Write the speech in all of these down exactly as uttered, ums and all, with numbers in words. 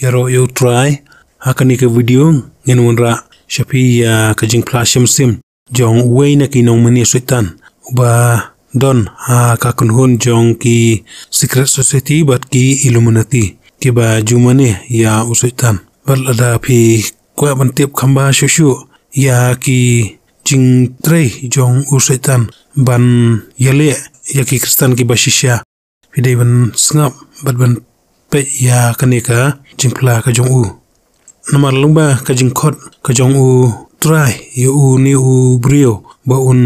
ïaroh ïa U Trai. Ha kane ka video ngin wanrah sha phi ïa ka jingphla shim shim jong uwei na ki nongmane soitan uba don ha ka kynhun jong ki secret society bad ki Illuminati kiba ju mane ïa u soitan. Bad lada phi kwah ban tip kham bha shuh shuh ïa ki jingtrei jong u soitan ban ïaleh ïa ki Khristan kiba shisha, phi dei ban sngap bad ban peit ïa kane ka jingphla ka jong u. Namar lyngba ka jingkhot ka jong U Trai ïa une u briew ba un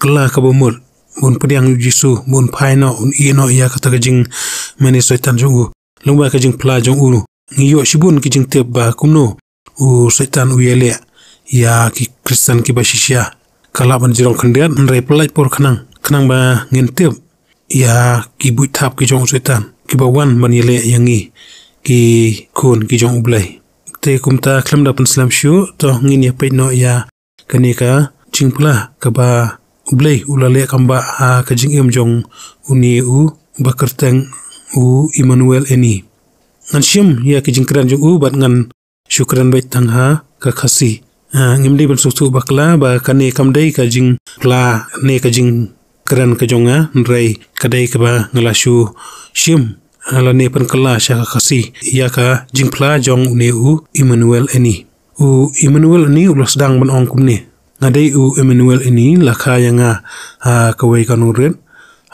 kylla kaba mut, ba un pdiang ïa U Jisu, ba un phai noh, un ïeh noh ïa kata ka jingmane soitan jong u. Lyngba ka jingphla jong u, ngi ïoh shibun ki jingtip ba kumno u soitan u ïaleh ïa ki Khristan kiba shisha. Ka lah ban jrong khyndiat, hynrei pyllait por khnang, khnang ba ngin tip ïa ki buit thap ki jong u soitan kiba wan ban ïaleh ïa ngi ki khun ki jong U Blei. Te kumta khlem da pynslem shuh, to ngin ïa peit noh ïa kane ka jingphla kaba U Blei u la leh kam bah ha ka jingim jong une uba kyrteng u Emmanuel Eni. Ngan shim ïa ki jingkren jong u bad ngan shu kren beit tang ha ka Khasi. Ah, ngim dei ban sngewthuh bakla ba kane kam dei ka jingphla ne ka jingkren ka jong nga, hynrei ka dei kaba nga la shu shim, ah, lane pynkylla sha ka Khasi ïa ka jingphla jong une u Emmanuel Eni. U Emmanuel Eni u la sdang ban ong kumne: Nga dei u Emmanuel Eni, la kha ïa nga ha kawei ka nongrit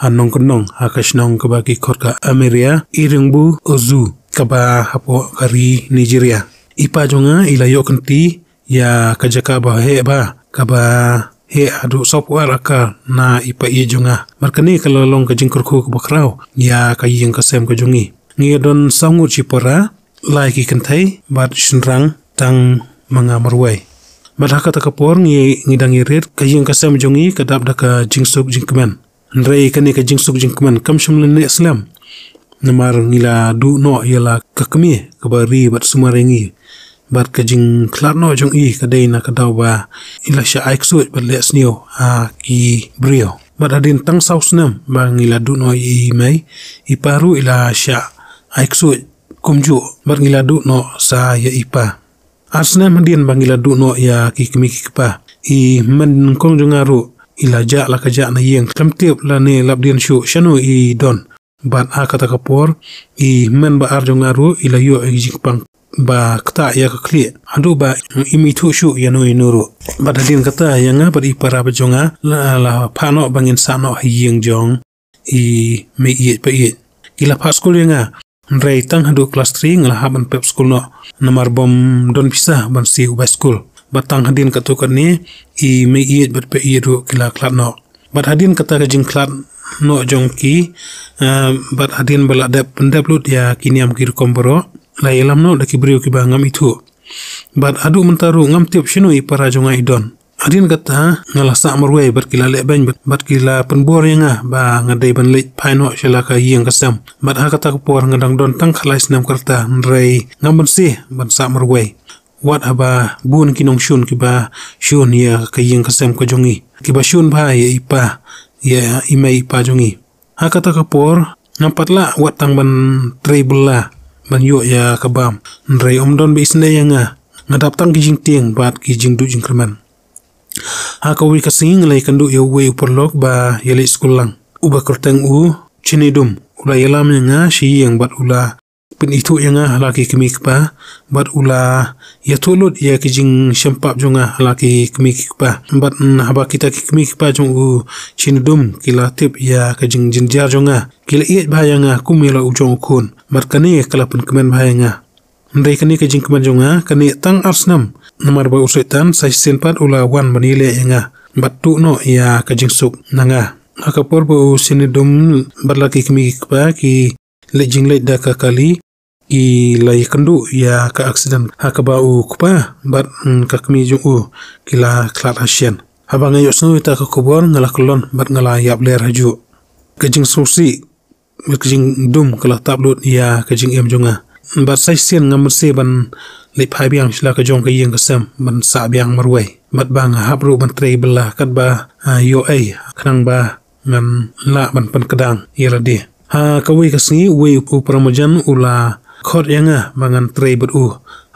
ha Nongkyndong, ha ka shnong kaba ki khot ka Ameria Iringbu Ozu, kaba hapoh ka ri Nigeria. I pa jong nga i la ïoh kynti ïa ka jaka ba heh bha, kaba heh haduh sawphew ar akar na i pa ïeit jong nga. Bad kane ka la long ka jingkyrkhu kaba khraw ïa ka ïing ka sem ka jong ngi. Ngi don saw ngut shipara, lai ki kynthei bad shynrang tang ma nga marwei. Bad ha kata ka por ngi, ngi dang ïarit, ka ïing ka sem jong ngi ka dap da ka jingsuk jingkmen. Hynrei kane ka jingsuk jingkmen kam shym la neh slem. Namar ngi la duh noh ïa la ka kmie kaba ri bad sumar ïa ngi. Bad ka jingkhlad noh jong i ka dei na ka daw ba i la shah ai ksuid bad leh sniew ha ki briew. Bad hadien tang saw snem ba ngi la duh noh ïa i mei, i pa ruh i la shah ai ksuid kumjuh bad ngi la duh noh sa ïa i pa. Ar snem hadien ba ngi la duh noh ïa ki kmie ki kpa, i hynmen nyngkong jong nga ruh i la jah la ka jah na ïing, khlem tip lane lap dien shuh shano i don. Bad ha kata ka por i hynmen ba ar jong nga ruh i la ïoh ïa ki jingpang ba ktah ïa ka khlieh, haduh ba im ithuh shuh ïano ïano ruh. Bad hadien kata ïa nga bad i para ba jong nga la, la phah noh ba ngin sah noh ha ïing jong i mei ïeit pa ïeit. Ki la phah skul ïa nga. Hynrei tang haduh klas three nga la hap ban pep skul noh, namar bym don pisa ban sie u bai skul. Bad tang hadien katto katne i mei ïeit bad pa ïeit ruh ki la khlad noh. Bad hadien kata ka jingkhlad noh jong ki, eh, bad hadien ba la dep pyndep lut ïa ki niam ki rukom baroh, la ïalam noh da ki briew kiba ngam ithuh. Bad haduh mynta ruh ngam tip shano i para jong nga i don. Hadien kata nga la sah marwei bad ki la leh beiñ bad, bad ki la pynbor ïa nga ba nga dei ban leit phai noh sha la ka ïing ka sem. Bad ha kata ka por nga dang don tang khatlai snem ka rta, hynrei ngam banse ban sah marwei. Wat haba bun ki nongshun kiba shun ïa ka ïing ka sem ka jong ngi, kiba shun bha ïa i pa, ïa i mei i pa jong ngi. Ha kata ka por ngam pat lah wat tang ban trei bylla ban ïoh ïa ka bam. Hynrei ym don ba isynei ïa nga, nga dap tang ki jingtieng bad ki jingduh jingkyrmen. Ha kawei ka sngi nga la ïakynduh ïa uwei u paralok ba ïaleit skul lang, uba kyrteng u Chinidum. U la ïalam ïa nga sha ïing bad u la pynithuh ïa nga ha la ki kmie ki kpa, bad u la ïathuh lut ïa ki jingshempap jong nga ha la ki kmie ki kpa. Bad, mm, haba kita ki kmie ki kpa jong u Chinidum ki la tip ïa ka jingjynjar jong nga, ki la ïeit bha ïa nga kum ïa la u jong u khun. Bad kane ka la pynkmen bha ïa nga. Hynrei kane ka jingkmen jong nga ka neh tang ar snem, namar ba u Soitan sa shisien pat u la wan ban ïaleh ïa nga bad tuh noh ïa ka jingsuk na nga. Ha ka por ba u Chinidum bad la ki kmie ki kpa ki leit jingleit da ka kali, ki la ïakynduh ïa ka aksiden ha kaba u kpa bad, mm, ka kmie jong u ki la khlad ha shen. Haba nga ïohsngew ïa kata ka khubor nga la kyllon bad nga la ïap ler hajuh. Ka jingsngewsih bad ka jingdum ka la tap lut ïa ka jingim jong nga. Bad sa shisien ngam banse ban leit phai biang sha la ka jong ka ïing ka sem ban sah biang marwei. Bad ba nga hap ruh ban trei bylla katba, ah, ïoh ei, khnang ba ngan lah ban pynkdang ïa lade. Ha kawei ka sngi uwei u para marjan u la khot ïa nga ba ngan trei bad u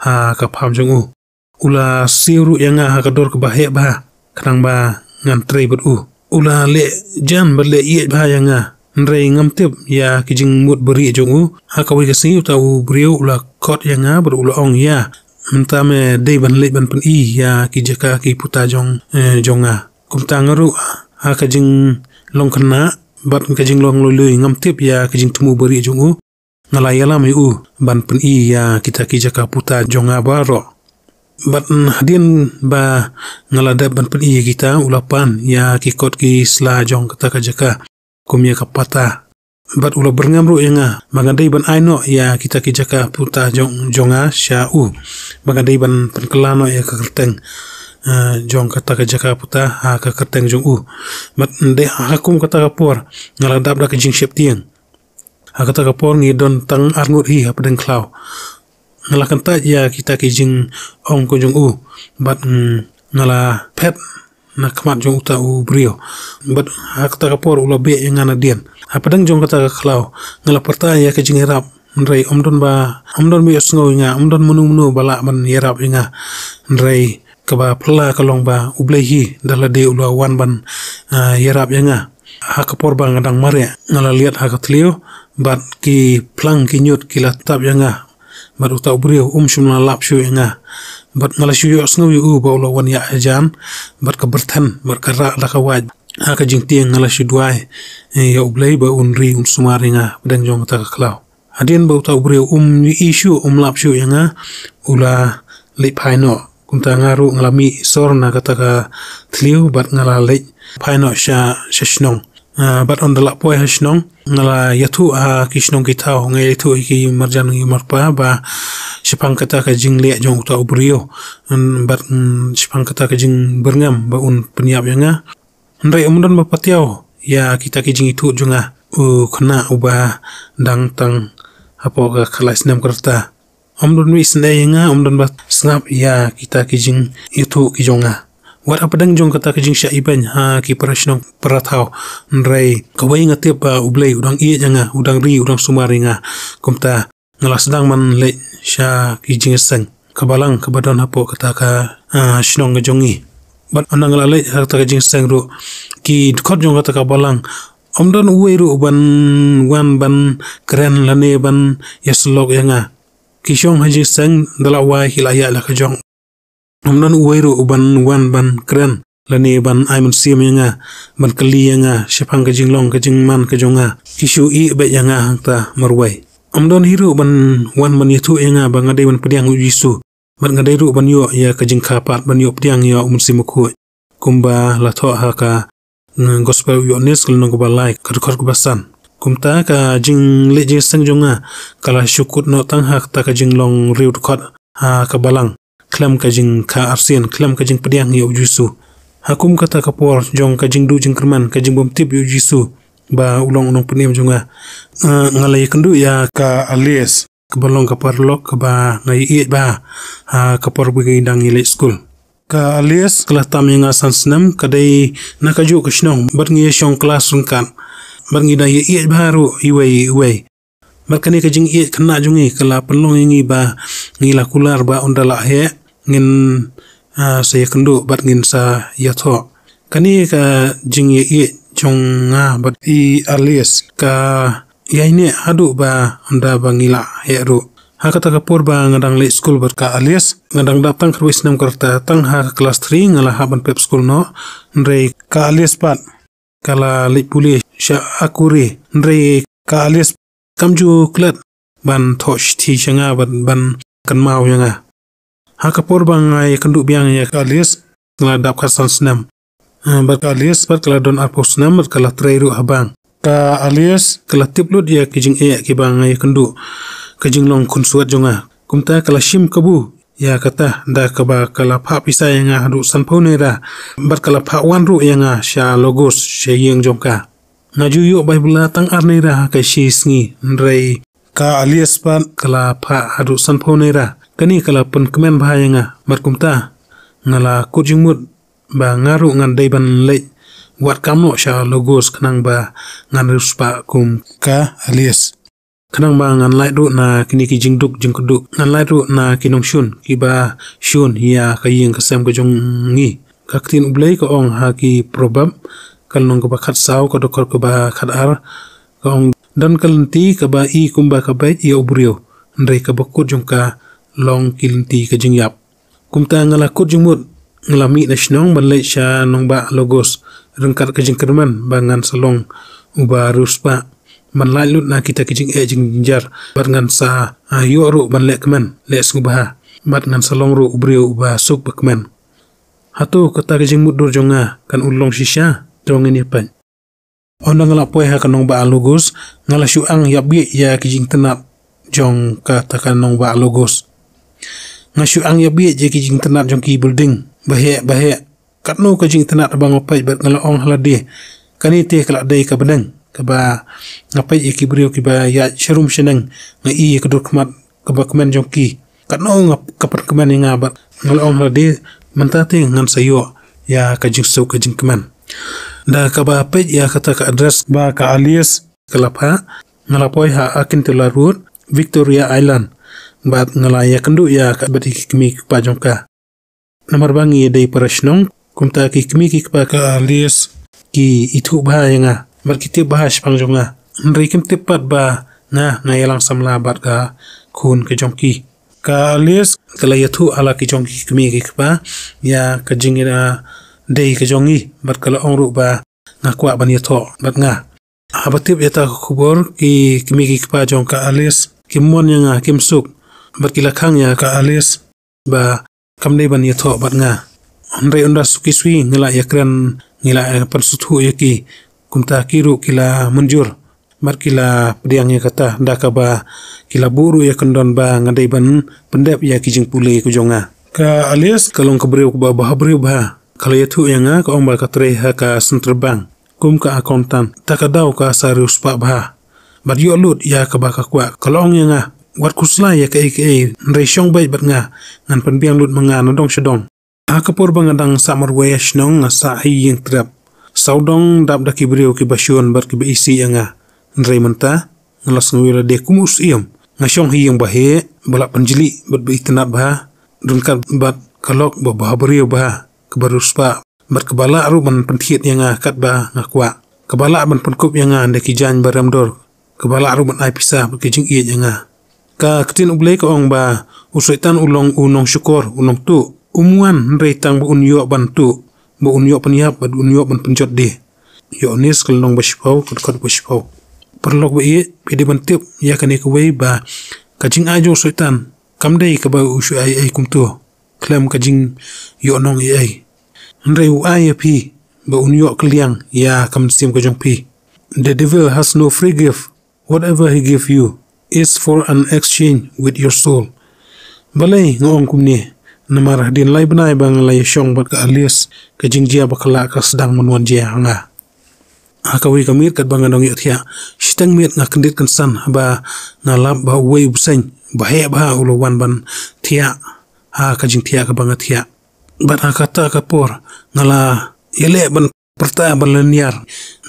ha ka pham jong u. U la siew ruh ïa nga ha ka dor kaba heh bha, khnang ba ngan trei bad u. U la leh jan bad leh ïeit bha ïa nga. Hynrei ngam tip ïa ki jingmut barieh jong u. Ha kawei ka sngi uta u briew u la khot ïa nga bad u la ong ïa, mynta me dei ban leit ban pyni ïa ki jaka ki puta jong, eh, jong nga. Kumta nga ruh ha ka jinglong khynnah bad ka jinglong lui lui, ngam tip ïa ka jingthmu barieh jong u. Nga la ïalam ïa u ban pyni ïa kita ki jaka puta jong nga baroh. Bad hadien ba nga la dep ban pyni ïa kita, u la pan ïa ki kot ki sla jong kata ka jaka kum ïa ka pata. Bad u la byrngem ruh ïa nga ba nga dei ban ai noh ïa kita ki jaka puta jong, jong nga sha u, ba nga dei ban pynkylla noh ïa ka kyrteng, eh, jong kata ka jaka puta ha ka kyrteng jong u. Bad dei ha kum kata ka por nga la dap da ka jingsheptieng. Ha kata ka por ngi don tang arngut hi hapdeng khlaw. Nga la kyntait ïa kita ki jingong ka jong u bad, mm, nga la phet na khmat jong uta u briew. Bad ha kata ka por u la beh ïa nga nadien. Hapdeng jong kata ka khlaw nga la pyrta ïa ka jingïarap, hynrei ym don ba, ym don ba ïohsngew ïa nga, ym don mano mano ba lah ban ïarap ïa nga. Hynrei kaba phylla ka long ba U Blei hi da lade u la wan ban, ah, ïarap ïa nga. Ha ka por ba nga dang mareh nga la liat ha ka thliew bad ki phlang ki ñiut ki la tap ïa nga. Bad uta u briew um shym la lap shuh ïa nga. Bad nga la shu ïohsngew ïa u ba u la wan ïaid hajan bad ka byrthen bad ka rah da ka wait. Ha ka jingtieng nga la shu duwai, eh, ïa U Blei ba un ri un sumar ïa nga hapdeng jong kata ka khlaw. Hadien ba uta u briew um ïohi shuh, um lap shuh ïa nga, u la leit phai noh. Kumta nga ruh nga la mih sor na kata ka thliew bad nga la leit phai noh sha, sha shnong. Ah, bad ynda la poi ha shnong nga la ïathuh ha ki shnong ki thaw, nga ïathuh ïa ki marjan ki marpa ba shaphang kata ka jingleh jong uta u briew. Mm, bad, mm, shaphang kata ka jingbyrngem ba un pynïap ïa nga. Hynrei ym don ba patiaw ïa kita ki jingïathuh jong nga. U khynnah uba dang tang hapoh ka khatlai snem ka rta. Ym don ba isynei ïa nga, ym don ba sngap ïa kita ki jingïathuh ki jong nga. Wat hapdeng jong kata ka jingshah ibeiñ ha ki para shnong para thaw, hynrei kawei nga tip ba U Blei u dang ïeit ïa nga, u dang ri, u dang sumar ïa nga. Kumta nga la sdang ban leit sha ki jingïaseng ka balang kaba don hapoh kata ka, ah, shnong ka jong ngi. Bad ynda nga la leit ha kata ka jingïaseng ruh, ki dkhot jong kata ka balang ym don uwei ruh ban wan ban kren lane ban ïasyllok ïa nga. Ki shong ha jingïaseng, da la wai ki la ïaid la ka jong. Ym don uwei ruh uban wan ban kren lane ban ai mynsiem ïa nga, ban kylli ïa nga shaphang ka jinglong ka jingman ka jong nga. Ki shu ïeh beit ïa nga hangta marwei. Ym don hi ruh ban wan ban ïathuh ïa nga ba nga dei ban pdiang ïa U Jisu. Bad nga dei ruh ban ïoh ïa ka jingkha pat, ban ïoh pdiang ïa U Mynsiem Bakhuid, kumba la thoh ha ka, mm, Gospel u Ïoannis ka lynnong kaba lai, ka dkhot kaba san. Kumta ka jingleit jingïaseng jong nga ka la shu kut noh tang ha kata ka jinglong riew dkhot ha ka balang, khlem ka jingkha arsien, khlem ka jingpdiang ïa U Jisu. Ha kum kata ka por jong ka jingduh jingkyrmen, ka jingbymtip ïa U Jisu ba u long u nongpynim jong nga, eh, nga la ïakynduh ïa ka Alice, kaba long ka paralok kaba nga ïeit bha ha ka por ba ngi dang ïaleit skul. Ka Alice ka la tam ïa nga san snem, ka dei na kajuh ka shnong bad ngi ïashong klas ryngkat. Bad ngi dang ïeit bha ruh iwei iwei. Bad kane ka jingïeit khynnah jong ngi ka la pynlong ïa ngi ba ngi la kular ba ynda la heh ngin, ah, sa ïakynduh bad ngin sa ïathoh. Kane ka jingïeit jong nga bad i Alice ka ïaineh haduh ba ynda ba ngi la heh ruh. Ha kata ka por ba nga dang leit skul bad ka Alice, nga dang dap tang khatwei snem ka rta, tang ha ka klas three nga la hap ban pep skul noh. Hynrei ka Alice pat ka la leit pule sha Akure, hynrei ka Alice kam ju klet ban thoh shithi sha nga ban, ban kynmaw ïa nga. Ha ka por ba nga ïakynduh biang ïa ka Alice, nga la dap khatsan snem. Ah, bad ka Alice pat ka la don arphew snem bad ka la trei ruh ha bank. Ka Alice ka la tip lut ïa ki jingeh kiba nga ïakynduh, ka jinglong khunswet jong nga. Kumta ka la shim kabu ïa kata da kaba ka la phah pisa ïa nga haduh sanphew naira. Bad ka la phah wan ruh ïa nga sha Logos, sha ïing jong ka. Nga ju ïoh bai bylla tang ar naira ha ka shi sngi, hynrei ka Alice pat ka la phah haduh sanphew naira. Kane ka la pynkmen bha ïa nga. Bad kumta nga la kut jingmut ba nga ruh ngan dei ban leit wad kam noh sha Logos khnang ba ngan riewspah kum ka Alice. Khnang ba ngan lait ruh na kine ki jingduk jingkyrduh, ngan lait ruh na ki nongshun kiba shun ïa ka ïing ka sem ka jong ngi. Ka ktien U Blei ka ong ha ki Proverb, ka lynnong kaba khatsaw, ka dkhot kaba khatar, ka ong, don ka lynti kaba i kumba ka beit ïa u briew, hynrei kaba kut jong ka long ki lynti ka jingïap. Kumta nga la kut jingmut, nga la mih na shnong ban leit sha nongbah Logos, ryngkat ka jingkyrmen ba ngan sa long uba riewspah, ban lait lut na kita ki jingeh jingjynjar, bad ngan sa, ah, ïoh ruh ban leh kmen, leh sngewbha, bad ngan sa long ruh u briew uba suk ba kmen. Hato kata ka jingmutdur jong nga kan long shisha? To ngin ïa peit. Ynda nga la poi ha ka nongbah Logos, nga la shu ang ïa bieit ïa ki jingitynnad jong kata ka nongbah Logos. Nga shu ang ïa bieit ïa ki jingitynnad jong ki building baheh baheh. Katno ka jingitynnad ba nga peit bad nga la ong ha lade, kane te ka la dei ka bneng kaba nga peit ïa ki briew kiba ïaid sharum shaneng, nga i ïa ka dur khmat kaba kmen jong ki. Katno nga, ka pynkmen ïa nga bad nga la ong ha lade, mynta te ngan sa ïoh ïa ka jingsuk ka jingkmen. Da kaba peit ïa kata ka address ba ka Alice ka la phah, nga la poi ha Akintola Road, Victoria Island, bad nga la ïakynduh ïa ka bad ïa ki kmie ki kpa jong ka. Namar ba ngi dei para shnong, kumta ki kmie ki kpa ka Alice ki ithuh bha ïa nga bad ki tip bha shaphang jong nga. Hynrei kim tip pat ba nga, nga ïalang samla bad ka khun ka jong ki. Ka Alice ka la ïathuh ha la ki jong ki kmie ki kpa ïa ka jingïadei ka jong ngi, bad ka la ong ruh ba nga kwah ban ïathoh bad nga. Haba tip ïa ta ka khubor, ki kmie ki kpa jong ka Alice kim mon ïa nga, kim suk, bad ki la khang ïa ka Alice ba kam dei ban ïathoh bad nga. Hynrei ynda suki sui ngi la ïakren, ngi la, eh, pynsngewthuh ïa ki, kumta ki ruh ki la mynjur bad ki la pdiang ïa kata, da kaba ki la buh ruh ïa kyndon ba nga dei ban pyndep ïa ki jingpule ka jong nga. Ka Alice ka long ka briew kaba bhabriew bha. Ka la ïathuh ïa nga, ka ong ba ka trei ha ka Central Bank kum ka accountant. Ta ka daw ka sa riewspah bha bad ïoh lut ïa kaba ka kwah. Ka la ong ïa nga, wat khuslai ïa kaei kaei, hynrei shong beit bad nga, ngan pynbiang lut ma nga na dong sha dong. Ha ka por ba nga dang sah marwei ha shnong, nga sah ha ïing trep. Sawdong dap da ki briew kiba shun bad kiba isih ïa nga. Hynrei mynta nga la sngew ïa lade kum u syiem. Nga shong ha ïing baheh, ba la pynjlih bad ba itynnad bha, ryngkat bad ka lok ba bhabriew bha, kaba riewspah bad kaba lah ruh ban pynthied ïa nga katba nga kwah, kaba lah ban pynkup ïa nga da ki jaiñ ba rem dor, kaba lah ruh ban ai pisa bad ki jingïeit ïa nga. Ka ktien U Blei ka ong ba u Soitan u long u nongshukor, u nongtuh. Um wan hynrei tang ba un ïoh ban tuh, ba un ïoh pynïap bad un ïoh ban pynjot de. Ïoannis ka lynnong ba shiphew, ka dkhot ba shiphew. Paralok ba ïeit, phi dei ban tip ïa kane kawei, ba ka jingai jong u Soitan kam dei kaba u shu ai ei kumto khlem ka jingïohnong ei ei. Hynrei u ai ïa phi ba un ïoh kylliang ïa ka mynsiem ka jong phi. The devil has no free gift. Whatever he give you is for an exchange with your soul. Balei nga ong kumne? Namar hadien lai bnai ba nga la ïashong bad ka Alice, ka jingjia ba khyllah ka sdang ban wan jia ha nga. Ha kawei ka miet katba nga dang ïohthiah, shiteng miet nga kyndit kynsan ba nga lap ba uwei u bseiñ baheh bha u la wan ban thiah ha ka jingthiah kaba nga thiah. Bad ha kata ka por nga la ïaleh ban pyrta ban lynñiar,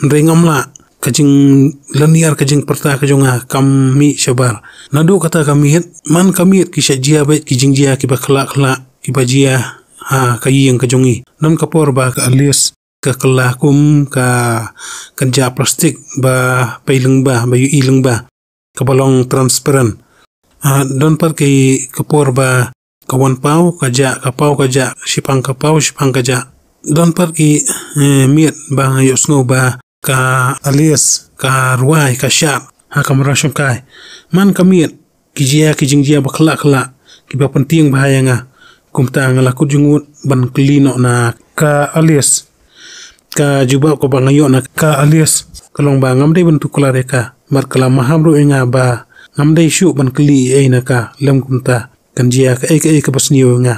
hynrei ngam lah. Ka jinglynñiar, ka jingpyrta ka jong nga kam mih shabar. Naduh kata ka miet, man ka miet ki shah jia beit ki jingjia kiba khyllah khyllah, kiba jia ha ka ïing ka jong ngi. Don ka por ba ka Alice ka kylla kum ka kynja plastik ba pei lyngba, ba ïohi lyngba, kaba long transparent. Ah, don pat ki ka por ba ka wan paw ka jah, ka paw ka jah, shiphang ka paw, shiphang ka jah. Don pat ki, eh, miet ba nga ïohsngew ba ka Alice ka rwai, ka shad ha kamra shongkai. Man ka miet ki jia ki jingjia ba khyllah khyllah, kiba pyntieng bha ïa nga. Kumta nga la kut jingmut ban kylli noh na ka Alice. Ka jubab kaba nga ïoh na ka Alice ka long ba ngam dei ban tuklar ïa ka, bad ka la maham ruh ïa nga ba ngam dei shuh ban kylli ei ei na ka, lym kumta kan jia kaei kaei kaba sniew ïa nga.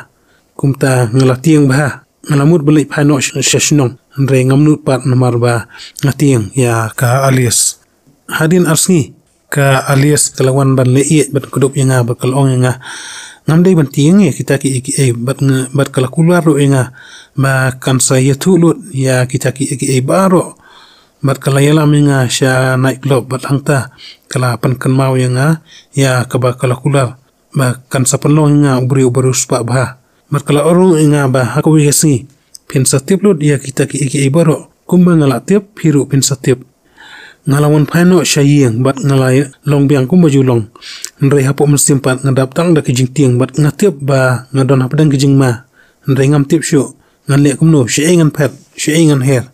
Kumta nga la tieng bha, nga la mut ban leit phai noh sha, sha shnong, hynrei ngam nud pat namar ba nga tieng ïa ka Alice. Hadien ar sngi, ka Alice ka la wan ban leh ïeit bad kdup ïa nga bad ka la ong ïa nga, ngam dei ban tieng ïa kita kiei kiei, bad nga, bad ka la kular ruh ïa nga ba kan sa ïathuh lut ïa kita kiei kiei baroh Bad ka la ïalam ïa nga sha night club bad hangta ka la pynkynmaw ïa nga ïa kaba ka la kular ba kan sa pynlong ïa nga u briew uba riewspah bha. Bad ka la ong ïa nga ba ha kawei ka sngi phin sa tip lut ïa kita kiei kiei baroh, kumba nga la tip phi ruh phin sa tip. Nga la wan phai noh sha ïing bad nga la long biang kumba ju long. Hynrei hapoh mynsiem pat nga dap tang da ka jingtieng bad nga tip ba nga don hapdeng ka jingma. Hynrei ngam tip shuh ngan leh kumno, shaei ngan phet, shaei ngan her.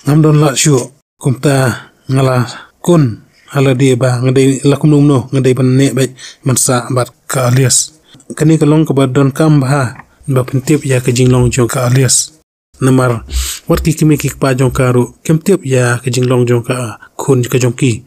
Ngam don lad shuh. Kumta nga la khun ha lade ba nga dei la kumno kumno nga dei ban neh beit ban sah bad ka Alias. Kane ka long kaba donkam bha ba phin tip ïa ka jinglong jong ka Alias. Namar wat ki kmie ki kpa jong ka ruh kim tip ïa ka jinglong jong ka khun ka jong ki.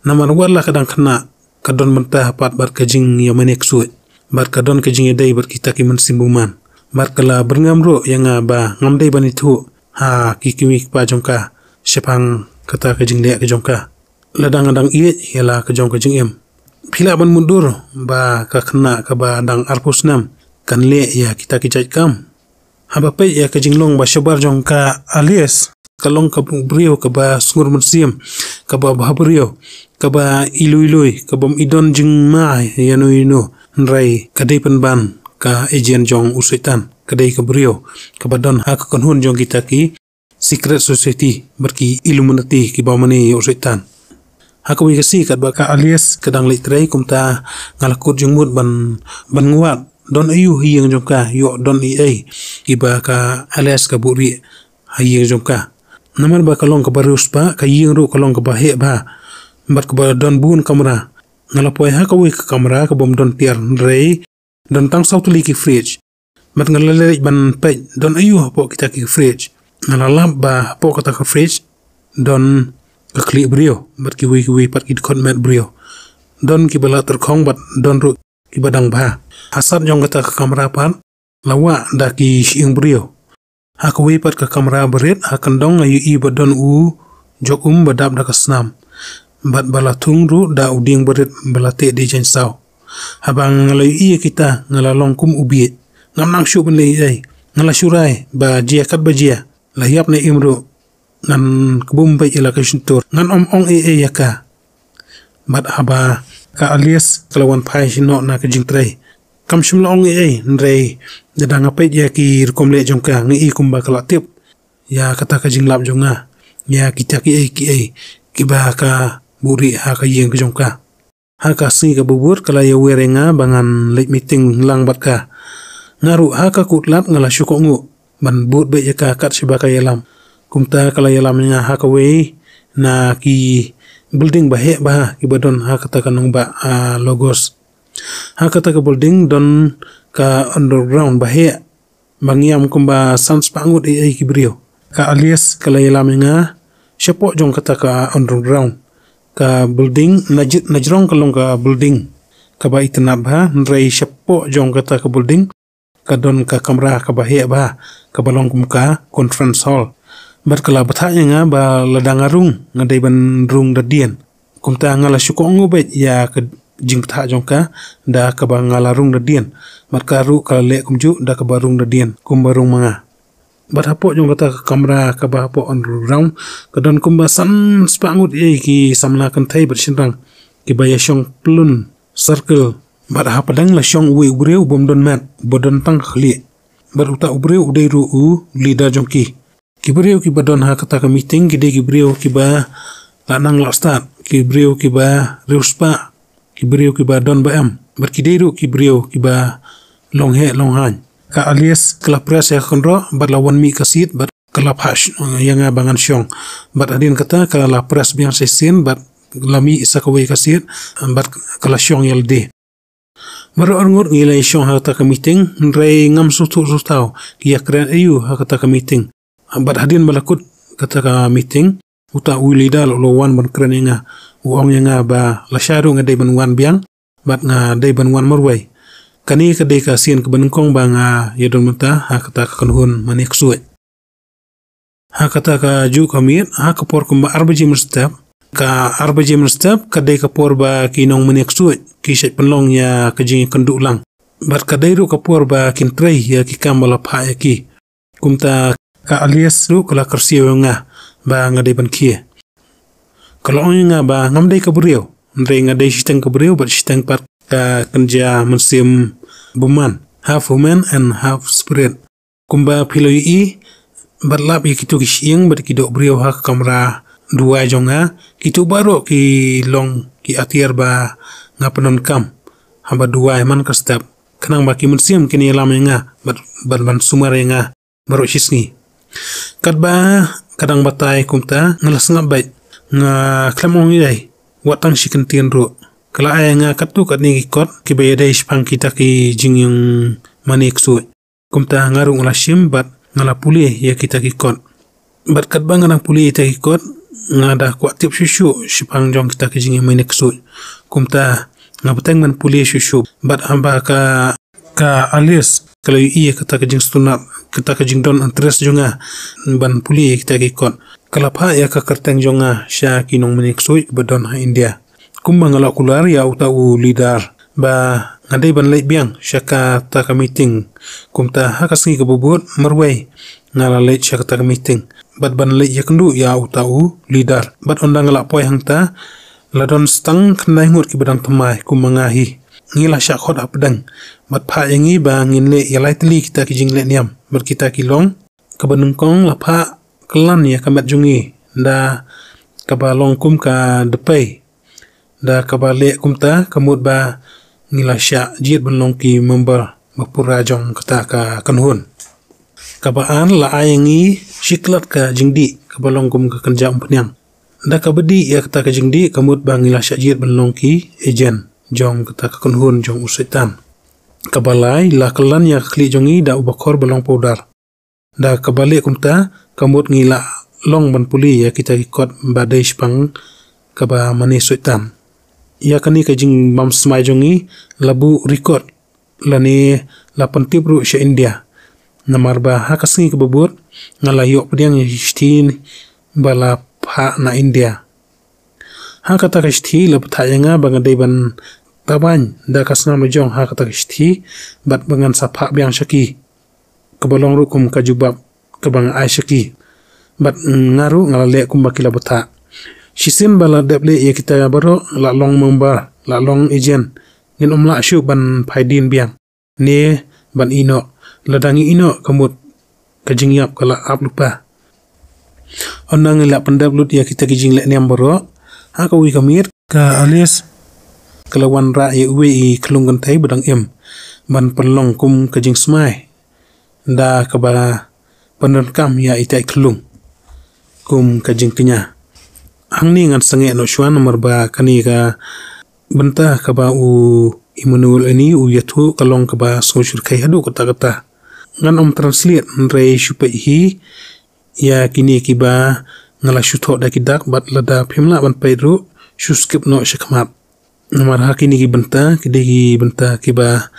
Namar wat la ka dang khynnah ka don bynta pat bad ka jingïamane ksuid bad ka don ka jingïadei bad kita ki mynsiem bymman. Bad ka la byrngem ruh ïa nga ba ngam dei ban ithuh ha ki kmie ki kpa jong ka shaphang kata ka jingleh ka jong ka. Lada nga dang ïeit ïa la ka jong ka jingim, phi lah ban mutdur ba ka khynnah kaba dang arphew snem kan leh ïa kita ki jait kam? Haba peit ïa ka jinglong ba shabar jong ka Alias, ka long ka briew kaba sngur mynsiem, kaba bha briew, kaba ilui lui, kaba ym i don jingma ïano ïano. Hynrei ka dei pynban ka agent jong u Soitan, ka dei ka briew kaba don ha ka kynhun jong kita ki secret society bad ki Illuminati kiba mane ïa u Soitan. Ha kawei ka sngi katba ka Alias ka dang leit trei, kumta nga la kut jingmut ban, ban ngwad don aïu ha ïing jong ka, ïoh don ei ei kiba ka Alias ka buhrieh ha ïing jong ka. Namar ba ka long kaba riewspah, ka ïing ruh ka long kaba heh bha bad kaba don bun kamra. Nga la poi ha kawei ka kamra kaba ym don tiar, hynrei don tang saw tylli ki fridge. Bad nga la leit ban peit don aïu hapoh kita ki fridge. Nga la lap ba hapoh kata ka fridge don ka khlieh briew bad kiwei kiwei pat ki dkhot met briew. Don kiba la tyrkhong bad don ruh kiba dang bha. Ha sat jong kata ka kamra pat la wah da ki shyieng briew. Ha kawei pat ka kamra barit, ha kyndong nga ïohi ba don u jok um ba dap da ka snam bad ba la thung ruh da u dieng barit ba la teh dei jaiñsaw. Haba nga la ïohi ïa kita nga la long kum u bieit. Ngam nang shuh ban leh ei ei. Nga la shu rai ba jia katba jia, la ïap ne im ruh, ngan kbum beit ïa la ka shyntur, ngan ym ong ei ei ïa ka. Bad haba ka Alias ka la wan phai sha noh na ka jingtrei, kam shym la ong ei ei, hynrei lada nga peit ïa ki rukom leh jong ka, nga i kumba ka la tip ïa kata ka jinglap jong nga ïa kita kiei kiei kiba ka buhrieh ha ka ïing ka jong ka. Ha ka sngi kaba bud ka la ïawer ïa nga ba ngan leit meeting lang bad ka. Nga ruh ha ka kut lad nga la shu kohnguh ban bud beit ïa ka kat shaba ka ïalam. Kumta ka la ïalam ïa nga ha kawei na ki building ba heh bha kiba don ha kata ka nongbah, ah, Lagos. Ha kata ka building don ka underground ba heh ba ngiam kumba san spah ngut ei ei ki briew. Ka Alias ka la ïalam ïa nga shapoh jong kata ka underground. Ka building na jrong ka long ka building kaba itynnad bha, hynrei shapoh jong kata ka building ka don ka kamra kaba heh bha kaba long kum ka conference hall. Bad ka la bthah ïa nga ba lada nga rung nga dei ban rung da dien. Kumta nga la shu kohnguh beit ïa ka jingbthah jong ka da kaba nga la rung da dien. Bad ka ruh ka la leh kumjuh da kaba rung da dien kumba rung ma nga. Bad hapoh jong kata ka kamra kaba hapoh underground ka don kumba san spah ngut ei ei ki samla kynthei bad shynrang kiba ïashong pyllun circle. Bad hapdeng la shong uwei u briew uba ym don met, uba don tang ka khlieh. Bad uta u briew u dei ruh u leader jong ki. Ki briew kiba don ha kata ka meeting ki dei ki briew kiba la nang la stad, ki briew kiba riewspah, ki briew kiba don ba em, bad ki dei ruh ki briew kiba long heh long haiñ. Ka Alias ka la press ïa ka kynroh bad la wan mih ka seat bad ka la phah sh-, ïa nga ba ngan shong. Bad hadien kata ka la press biang shisien bad la mih sa kawei ka seat bad ka la shong ïa lade. Baroh arngut ngi la ïashong ha kata ka meeting, hynrei ngam sngewthuh sngewthaw ki ïakren aïu ha kata ka meeting. Bad hadien ba la kut kata ka meeting, uta u leader u la wan ban kren ïa nga, u ong ïa nga ba lashai ruh nga dei ban wan biang bad nga dei ban wan marwei. Kane ka dei ka sien kaba nyngkong ba nga ïadon bynta ha kata ka kynhun mane ksuid. Ha kata ka juh ka miet, ha ka por kumba ar baje mynstep, ka ar baje mynstep ka dei ka por ba ki nongmane ksuid ki shait pynlong ïa ka jingïakynduh lang. Bad ka dei ruh ka por ba kin trei ïa ki kam ba la phah ïa ki. Kumta ka Alias ruh ka la kyrsiew ïa nga ba nga dei ban khie. Ka la ong ïa nga ba ngam dei ka briew, hynrei nga dei shiteng ka briew bad shiteng pat ka kynja mynsiem bymman, half woman and half spirit. Kumba phi la ïohi bad lap ïa kito ki shyieng bad ki doh briew ha ka kamra duwai jong nga, kito baroh ki long ki atiar ba nga pyndonkam haba duwai man ka step, khnang ba ki mynsiem kin ïalam ïa nga bad, bad ban sumar ïa nga baroh shi sngi. Katba ka dang batai kumta, nga la sngap beit, nga khlem ong ei ei, wat tang shi kyntien ruh. Ka la ai ïa nga katto katne ki kot kiba ïadei shaphang kita ki jingïeng mane ksuid. Kumta nga ruh nga la shim bad nga la pule ïa kita ki kot. Bad katba nga dang pule ïa kita ki kot, nga da kwah tip shuh shuh shaphang jong kita ki jingïeng mane ksuid. Kumta nga bteng ban pule shuh shuh bad haba ka, ka Alice ka la ïohi ïa kata ka jingsngewtynnat, kata ka jingdon interest jong nga ban pule ïa kita ki kot, ka la phah ïa ka kyrteng jong nga sha ki nongmane ksuid kiba don ha India. Kumba nga la kular ïa uta u leader ba nga dei ban leit biang sha kata ka meeting. Kumta ha ka sngi kaba bud marwei nga la leit sha kata ka meeting bad ban leit ïakynduh ïa uta u leader. Bad ynda nga la poi hangta, la don tang khyndai ngut kiba dang thymmai kum ma nga hi. Ngi la shah khot hapdeng bad phah ïa ngi ba ngin leh ïa lai tylli kita ki jingleh niam bad kita ki long. Kaba nyngkong la phah kyllan ïa ka met jong ngi da kaba long kum ka dpei. Da kaba leh kumta ka mut ba ngi la shah jied ban long ki member ba pura jong kata ka kynhun. Kaba ar la ai ïa ngi shi klat ka jingdih kaba long kum ka kynja umphniang. Da kaba dih ïa kata ka jingdih ka mut ba ngi la shah jied ban long ki agent jong kata ka kynhun jong u Soitan. Kaba lai la kyllan ïa ka khlieh jong ngi da u bakhor ba long powder. Da kaba leh kumta ka mut ngi la long ban pule ïa kita ki kot ba dei shaphang kaba mane Soitan. Ïa kane ka jingbam smai jong ngi la buh record lane la pyntip ruh sha India. Namar ba ha ka sngi kaba bud nga la ïoh pdiang ïa ki shithi ba la phah na India. Ha kata ka shithi la batai ïa nga ba nga dei ban tabaiñ da ka snam la jong ha kata ka shithi bad ba ngan sa phah biang sha ki. Kaba long ruh kum ka jubab kaba nga ai sha ki. Bad nga ruh nga la leh kumba ki la batai. Shisien ba la dep leh ïa kita baroh, la long member, la long agent, ngin ym lah shuh ban phai dien biang ne ban ïeh noh. Lada ngi ïeh noh ka mut ka jingïap ka la ap lypa. Ynda ngi la pyndep lut ïa kita ki jingleh niam baroh, ha kawei ka miet ka Alice ka la wanrah ïa uwei i khyllung kynthei ba dang im ban pynlong kum ka jingsmai da kaba pyndonkam ïa ita i khyllung kum ka jingkñia. Hangne ngan sangeh noh shuwa namar ba kane ka bynta kaba u Emmanuel Eni u ïathuh ka long kaba sngewsyrkhei haduh katta katta. Ngan ym translate hynrei shu peit hi ïa kine kiba nga la shu thoh da ki dak bad lada phim lah ban peit ruh shu skip noh sha khmat. Namar ha kine ki bynta ki dei ki bynta kiba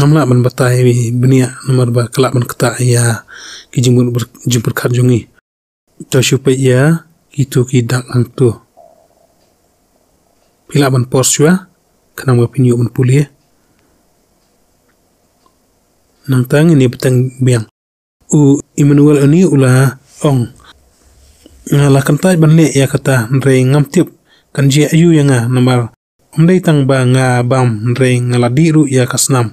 ngam lah ban batai bniah namar ba ka lah ban ktah ïa ki jingmut ber-, jingpyrkhat jong ngi. To shu peit ïa kito ki dak hangto. Phi lah ban pause shuwa khnang ba phin ïoh ban pule. Nangta ngin ïa bteng biang. U Emmanuel Eni u la ong, nga la kyntait ban leh ïa kata hynrei ngam tip kan jia aiu ïa nga namar ym dei tang ba nga bam hynrei nga la dih ruh ïa ka snam.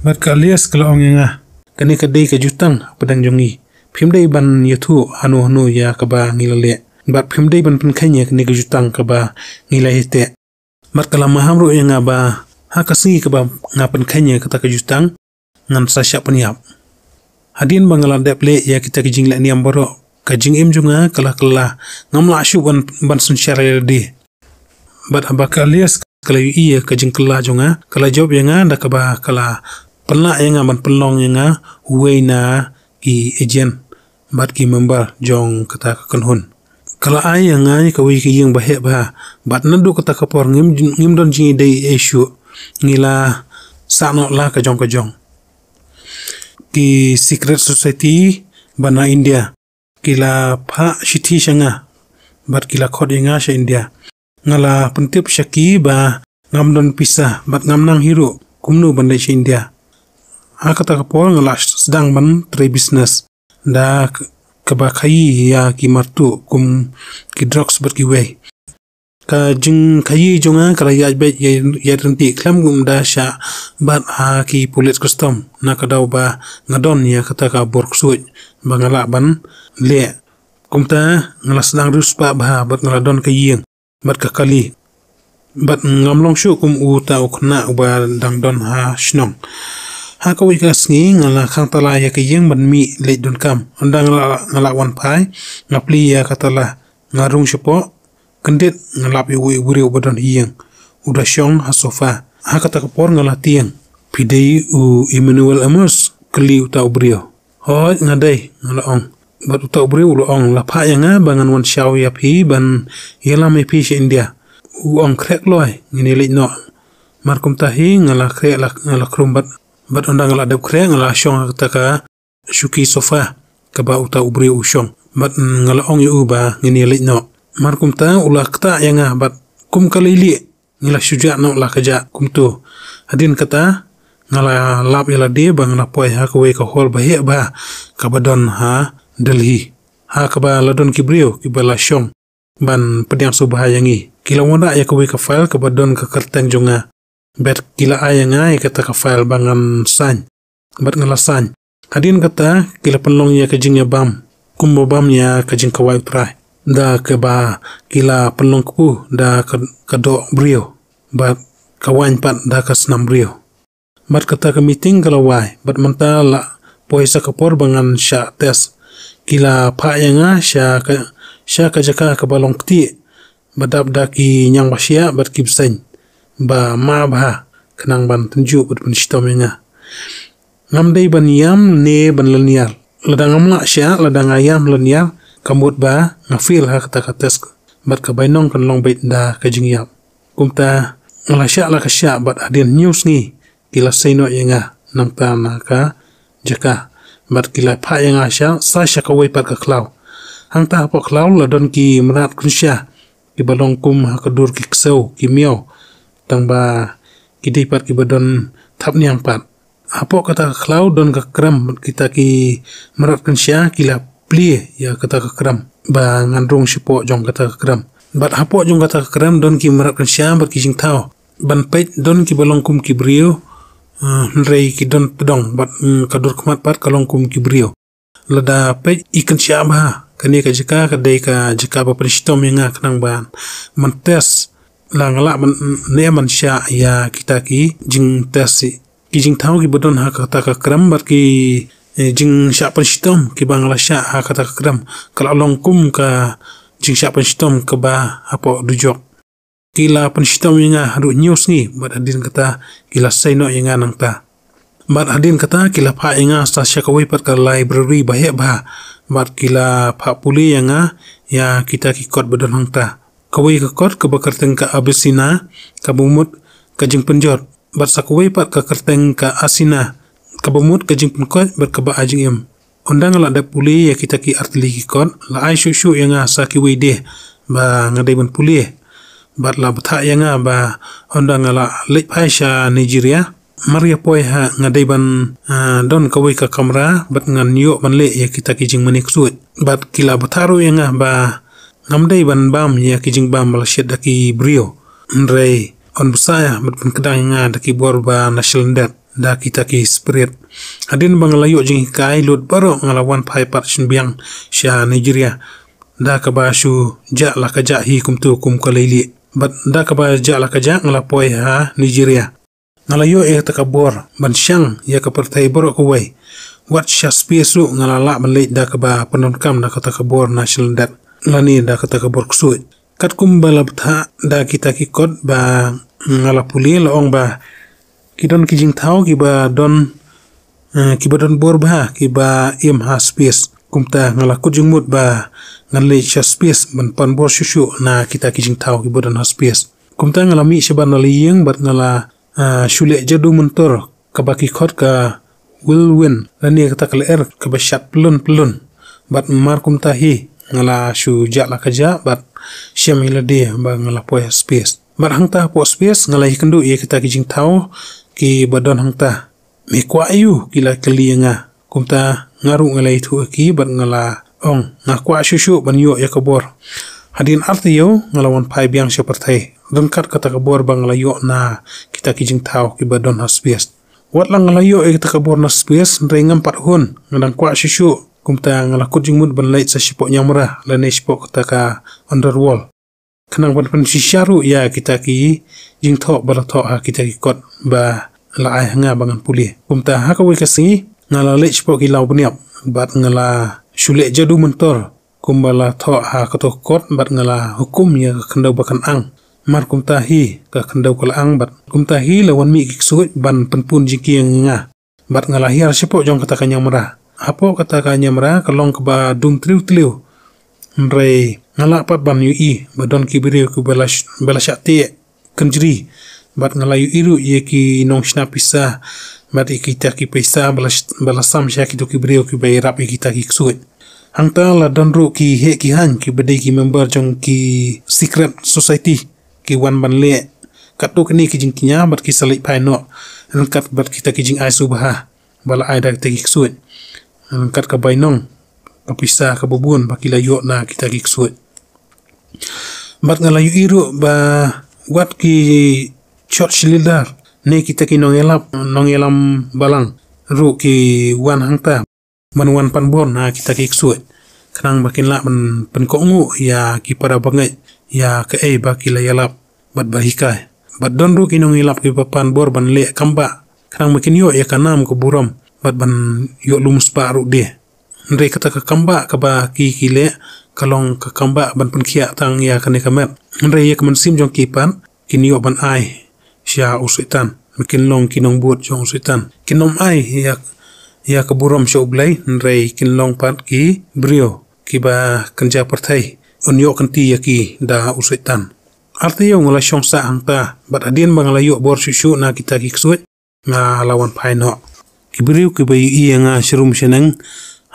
Bad ka Alice ka la ong ïa nga, kane ka dei ka jutang hapdeng jong ngi. Phim dei ban ïathuh hano hano ïa kaba ngi la leh. Bad phim dei ban pynkheiñ ïa kane ka jutang kaba ngi la ïateh. Bad ka la maham ruh ïa nga ba ha ka sngi kaba nga pynkheiñ ïa kata ka jutang ngan sa shah pynïap. Hadien ba nga la dep leh ïa kita ki jingleh niam baroh, ka jingim jong nga ka la kylla, ngam lah shuh ban, ban synshar ïa lade. Bad haba ka Alice ka la ïohi ïa ka jingkylla jong nga, ka la jop ïa nga da kaba ka la pynlah ïa nga ban pynlong ïa nga uwei na ki agent bad ki member jong kata ka kynhun. Ka la ai ïa nga ïa kawei ka ïing ba heh bha bad naduh kata ka por ngim, ngim don jingïadei ei ei shuh. Ngi la sah noh la ka jong ka jong. Ki secret society ba na India ki la phah shithi sha nga bad ki la khot ïa nga sha India. Nga la pyntip sha ki ba ngam don pisa bad ngam nang hi ruh, kumno ban leit sha India. Ha kata ka por nga la sdang ban trei business da k-, kaba khaïi ïa ki martuh kum ki drugs bad kiwei. Ka jingkhaïi jong nga ka la ïaid beit ïaid ryntih khlem kumta shah bat ha ki pulit custom na ka daw ba nga don ïa kata ka bor ksuid ba nga lah ban leh. Kumta nga la sdang riewspah bha bad nga la don ka ïing bad ka kali. Bad ngam long shuh kum uta u khynnah uba dang don ha shnong. Ha kawei ka sngi nga la khang tala ïa ka ïing ban mih leit donkam. Ynda nga la, nga la wan phai, nga plie ïa ka tala, nga rung shapoh, kyndit nga lap ïa uwei u briew uba don ha ïing, u da shong ha sofa. Ha kata ka por nga la tieng. Phi dei u Emmanuel Amos? kylli uta u briew. Hooid nga dei, nga la ong. Bad uta u briew u la ong, la phah ïa nga ba ngan wan shaw ïa phi ban ïalam ïa phi sha India. U ong, khreh kloi, ngin ïa leit noh. Mar kumta hi nga la khreh, la, nga la khrum bad, bad ynda nga la dep khreh nga la shong ha kata ka shuki sofa kaba uta u briew u shong. Bad nga la ong ïa u ba ngin ïa leit noh. Mar kumta u la ktah ïa nga bad kum ka leilieh ngi la shu jah noh la ka jah kumto. Hadien kata nga la lap ïa lade ba nga la poi ha kawei ka hall ba heh bha kaba don ha Delhi, ha kaba la don ki briew kiba la shong ban pdiang sngewbha ïa ngi. Ki la wanrah ïa kawei ka file kaba don ka kyrteng jong nga. Bad ki la ai ïa nga ïa kata ka file ba ngan sign. Bad nga la sign. Hadien kata ki la pynlong ïa ka jingïabam kumba bam ïa ka jingkhawai U Trai, da kaba ki la pynlong kpu da ka, ka doh briew bad ka waiñ pat da ka snam briew. Bad kata ka meeting ka la wai bad mynta la poi sa ka por ba ngan shah test. Ki la phah ïa nga sha ka, sha ka jaka kaba long ktieh ba dap da ki ñiang ba shiah bad ki bseiñ ba ma bha khnang ban tynjuh bad ban shitom ïa nga. Ngam dei ban ïam ne ban lynñiar. Lada ngam lah shah, lada nga ïam lynñiar, ka mut ba nga fail ha kata ka test bad ka bainong kan long beit da ka jingïap. Kumta nga la shah la ka shah bad hadien hynñiew sngi ki la sei noh ïa nga nangta na ka jaka bad ki la phah ïa nga sha, sa sha kawei pat ka khlaw. Hangta hapoh khlaw la don ki mrad kynsha kiba long kum ha ka dur ki ksew ki miaw, tang ba ki dei pat kiba don thapniang pat. Hapoh kata ka khlaw don ka krem, kita ki mrad kynsha ki la plie ïa kata ka krem ba ngan rung shapoh jong kata ka krem. Bad hapoh jong kata ka krem don ki mrad kynsha bad ki jingthaw. Ban peit don kiba long kum ki briew, eh, hynrei ki don tdong bad, mm, ka dur khmat pat ka long kum ki briew. Lada peit i kynsha bha, kane ka jaka ka dei ka jaka ba pynshitom ïa nga khnang ban man test la nga lah ban ne man shah ïa kita ki jingtest. Ki jingthaw kiba don ha kata ka krem bad ki, eh, jingshah pynshitom kiba nga la shah ha kata ka krem ka la long kum ka jingshah pynshitom kaba hapoh dujok. Ki la pynshitom ïa nga haduh hynñiew sngi bad hadien kata ki la sei noh ïa nga nangta. Bad hadien kata ki la phah ïa nga sa sha kawei pat ka library ba heh bha bad ki la phah pule ïa nga ïa kita ki kot ba don hangta. Kawei ka kot kaba kyrteng ka Avicenna kaba mut ka jingpynjot bad sa kawei pat ka kyrteng ka Asina kaba mut ka jingpynkoit bad kaba ai jingim. Ynda nga la dep pule ïa kita ki artylli ki kot, la ai shuh shuh ïa nga sa kiwei de ba nga dei ban pule. Bad la bthah ïa nga ba ynda nga la leit phai sha Nigeria, mar ïa poi ha nga dei ban, ah, don kawei ka kamra bad ngan ïoh ban leh ïa kita ki jingmane ksuid. Bad ki la bthah ruh ïa nga ba ngam dei ban bam ïa ki jingbam ba la shet da ki briew. Hynrei yn bsa ïa bad pynkdang ïa nga da ki bor ba na shlyndet da kita ki spirit. Hadien ba nga la ïoh jinghikai lut baroh nga la wan phai pat shynbiang sha Nigeria da kaba shu jah la ka jah hi kumto kum ka leilieh. Bad da kaba jah la ka jah nga la poi ha Nigeria. Nga la ïoh ïa kata ka bor ban shang ïa ka pyrthei baroh kawei. Wat sha space ruh nga la lah ban leit da kaba pyndonkam da kata ka bor na shlyndet lane da kata ka bor ksuid. Katkum ba la bthah da kita ki kot ba nga la pule, la ong ba ki don ki jingthaw kiba don, eh, kiba don bor bha kiba im ha space. Kumta nga la kut jingmut ba ngan leit sha space ban pan bor shuh shuh na kita ki jingthaw kiba don ha space. Kumta nga la mih shabar na la ïing bad nga la, ah, shu leh jadu myntor kaba ki khot ka whirlwind lane kata ka lyer kaba shat pyllun pyllun. Bad mar kumta hi nga la shu jah la ka jah bad shem ïa lade ba nga la poi ha space. Bad hangta hapoh space nga la ïakynduh ïa kita ki jingthaw kiba don hangta. Me kwah aiu? ki la kylli ïa nga. Kumta nga ruh nga la ïathuh ïa ki bad nga la ong, nga kwah shuh shuh ban ïoh ïa ka bor. Hadien ar taïew nga la wan phai biang sha pyrthei ryngkat kata ka bor ba nga la ïoh na kita ki jingthaw kiba don ha space. Wat la nga la ïoh ïa kata ka bor na space, hynrei ngam pat hun, nga dang kwah shuh shuh. Kumta nga la kut jingmut ban leit sa shapoh niamra lane shapoh kata ka underworld, khnang ban pynshisha ruh ïa kita ki jingthoh ba la thoh ha kita ki kot ba la ai ha nga ba ngan pule. Kumta ha kawei ka sngi nga la leit shapoh ki law bniap bad nga la shu leh jadu mantor kumba la thoh ha kato ka kot, bad nga la hukum ïa ka khyndew ba kan ang. Mar kumta hi ka khyndew ka la ang, bad kumta hi la wan mih ki ksuid ban pynpun jingkieng ïa nga. Bad nga la hiar shapoh jong kata ka niamra. Hapoh kata ka niamra ka long kaba dum tliw tliw. Hynrei nga lah pat ban ïohi ba don ki briew kiba la sh-, ba la shah teh kynjri. Bad nga la ïohi ruh ïa ki nongshna pisa bad ïa kita ki pisa ba la sh-, ba la sam sha kito ki briew kiba ïarap ïa kita ki ksuid. Hangta la don ruh ki heh ki haiñ kiba dei ki member jong ki secret society, ki wan ban leh katto katne ki jingkñia bad ki sa leit phai noh ryngkat bad kita ki jingai sngewbha ba la ai da kita ki ksuid, ryngkat ka bainong, ka pisa kaba bun ba ki la ïoh na kita ki ksuid. Bad nga la ïohi ruh ba wat ki church leader ne kita ki nongïalap, nongïalam balang ruh ki wan hangta ban wan pan bor na kita ki ksuid, khnang ba kin lah ban pynkohnguh ïa ki para bangeit ïa kaei ba ki la ïalap bad ba hikai. Bad don ruh ki nongïalap kiba pan bor ban leh kam bah, khnang ba kin ïoh ïa ka nam ka burom bad ban ïoh lum spah ruh de. Hynrei kata ka kam bah kaba ki ki leh ka long ka kam bah ban pynkhiah tang ïa kane ka met. Hynrei ïa ka mynsiem jong ki pat kin ïoh ban ai sha u Soitan. Ba kin long ki nongbud jong u Soitan. Kin ym ai ïa, ïa ka burom sha U Blei, hynrei kin long pat ki briew kiba kynja pyrthei un ïoh kynti ïa ki da u Soitan. Ar taïew nga la shong sah hangta, bad hadien ba nga la ïoh bor shuh shuh na kita ki ksuid, nga la wan phai noh. Ki briew kiba ïohi ïa nga sharum shaneng,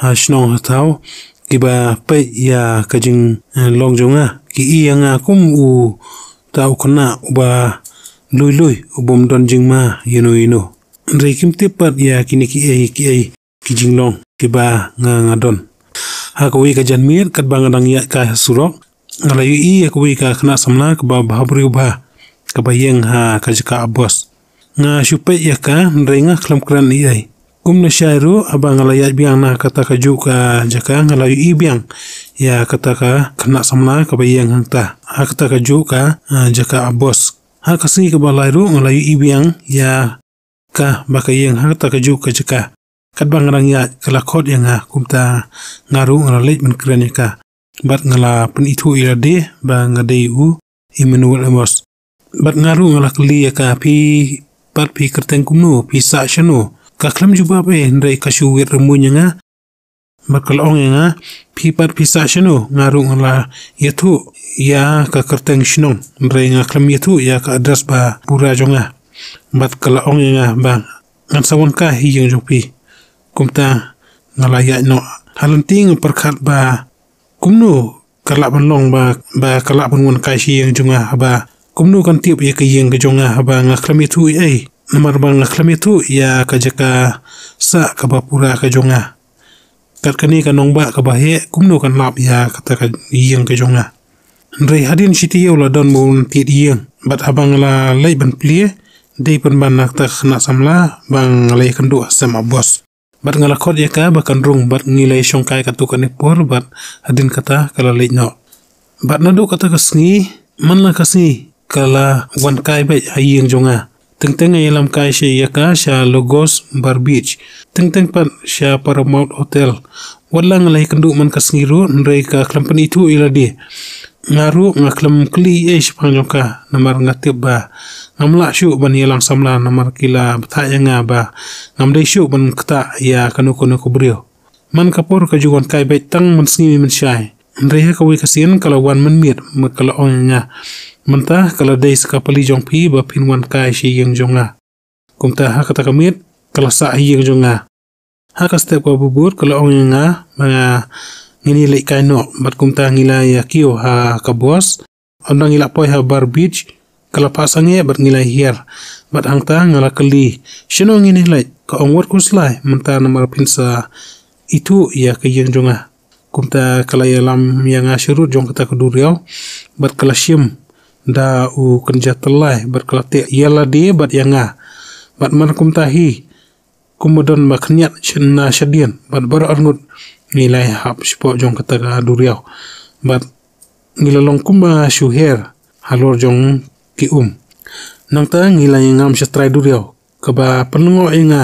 ha shnong ha thaw, kiba peit ïa ka jing, eh, long jong nga, ki i ïa nga kum uta u khynnah uba lui lui, u bym don jingma ïano ïano. Hynrei kim tip pat ïa kine kiei kiei ki jinglong kiba nga nga don. Ha kawei ka janmiet katba nga dang ïaid kai ha surok, nga la ïohi ïa kawei ka khynnah samla kaba bha briew bha, kaba ïeng ha ka jaka bos. Nga shu peit ïa ka, hynrei nga khlem kren ei ei. Kumno shai ruh, haba nga la ïaid biang na kata kajuh ka jaka, nga la ïohi biang ïa kata ka khynnah samla kaba ïeng hangta ha kata kajuh ka, ah, jaka bos. Ha ka sngi kaba lai ruh nga la ïohi biang ïa ka ba ka ïeng ha kata kajuh ka jaka. Katba nga dang ïaid ka la khot ïa nga, kumta nga ruh nga la leit ban kren ïa ka. Bad nga la pynithuh ïa lade ba nga dei u Emmanuel Amos. Bad nga ruh nga la kylli ïa ka, phi pat phi kyrteng kumno, phi sah shano? Ka khlem jubab ei, hynrei ka shu wit rymmuiñ ïa nga. Bad ka la ong ïa nga, phi pat phi sah shano? Nga ruh nga la ïathuh ïa ka kyrteng shnong, hynrei nga khlem ïathuh ïa ka address ba pura jong nga. Bad ka la ong ïa nga ba ngan sa wan kai ha ïing jong phi. Kumta nga la ïaid noh. Ha lynti nga pyrkhat ba kumno ka lah ban long ba, ba ka lah ban wan kai sha ïing jong nga, haba kumno kan tip ïa ka ïing ka jong nga haba nga khlem ïathuh ei ei. Namar ba nga khlem ïathuh ïa ka jaka sah kaba pura ka jong nga. Kat kane ka nongbah kaba heh, kumno kan lap ïa kata ka ïing ka jong nga. Hynrei hadien shi taïew la don ba un thied ïing. Bad haba nga la leit ban plie, dei pynban na kata ka khynnah samla ba nga la ïakynduh ha sem ha bos. Bad nga la khot ïa ka ba kan rung, bad ngi la ïashong kai katto katne por, bad hadien kata ka la leit noh. Bad naduh kata ka sngi, man la ka sngi, ka la wan kai beit ha ïing jong nga. Teng teng nga ïalam kai sha ïa ka sha Lagos Bar Beach. Teng teng pat sha Paramount Hotel. Wat la nga la ïakynduh man ka sngi ruh, hynrei ka khlem pynithuh ïa lade. Nga ruh nga khlem kylli ei ei shaphang jong ka, namar nga tip ba ngam lah shuh ban ïalang samla, namar ki la bthah ïa nga ba ngam dei shuh ban ktah ïa kano kano ka briew. Man ka por ka ju wan kai beit tang mynsngi mynshai. Hynrei ha kawei ka sien ka la wan mynmiet, bad ka la ong ïa nga, mynta ka la dei sa ka pali jong phi ba phin wan kai sha ïing jong nga. Kumta ha kata ka miet ka la sah ha ïing jong nga. Ha ka step kaba bud ka la ong ïa nga ba ngin ïaleit kai noh, bad kumta ngi la ïakiew ha ka bos. Ynda ngi la poi ha Bar Beach, ka la phah sangeh bad ngi la hiar. Bad hangta nga la kylli, shano ngin ïaleit? Ka ong, wat khuslai mynta, namar phin sa ithuh ïa ka ïing jong nga. Kumta ka la ïalam ïa nga sharud jong kata ka duriaw, bad ka la shim da u kynja tyllai, bad ka la teh ïa lade bad ïa nga. Bad man kumta hi, kumba don ba khynñiat sha-, na shadien, bad baroh arngut ngi la ïahap shapoh jong kata ka duriaw. Bad ngi la long kumba shu her halor jong ki um. Nangta ngi la ïa ngam sha trai duriaw, kaba pynlyngngoh ïa nga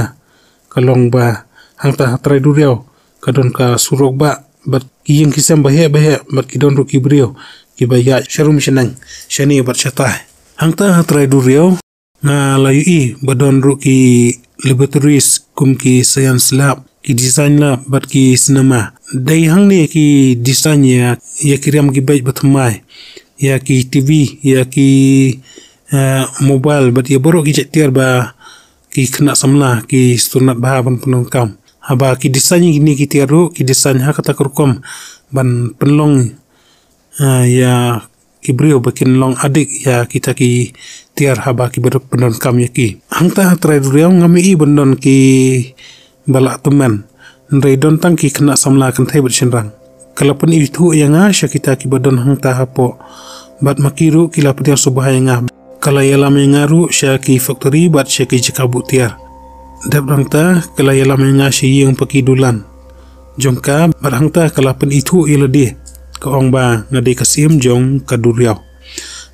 ka long ba hangta ha trai duriaw ka don ka surok bah, bad ki ïing ki sem baheh baheh, bad ki don ruh ki briew kiba ïaid sharum shaneng, shane bad shatai. Hangta ha trai duriaw nga la ïohi ba don ruh ki laboratories kum ki science lab, ki design lab, bad ki cinema. Dei hangne ki design ïa, ïa ki riam ki beit ba thymmai, ïa ki T V, ïa ki, eh, mobile, bad ïa baroh ki jait tiar ba ki khynnah samla ki sngewtynnat bha ban pyndonkam. Haba ki design ïa kine ki tiar ruh, ki design ha kata ka rukom ban pynlong, eh, ïa ki briew ba kin long addict ïa kita ki tiar haba kiba pyndonkam ïa ki. Hangta ha trai duriaw ngam ïohi ban don kiba lah tymmen, hynrei don tang ki khynnah samla kynthei bad shynrang. Ka la pynithuh ïa nga sha kita kiba don hangta hapoh, bad ma ki ruh ki la pdiang sngewbha ïa nga. Ka la ïalam ïa nga ruh sha ki factory bad sha ki jaka buh tiar. Dep hangta ka la ïalam ïa nga sha ïing paki dulan jong ka, bad hangta ka la pynithuh ïa lade, ka ong ba nga dei ka syiem jong ka duriaw.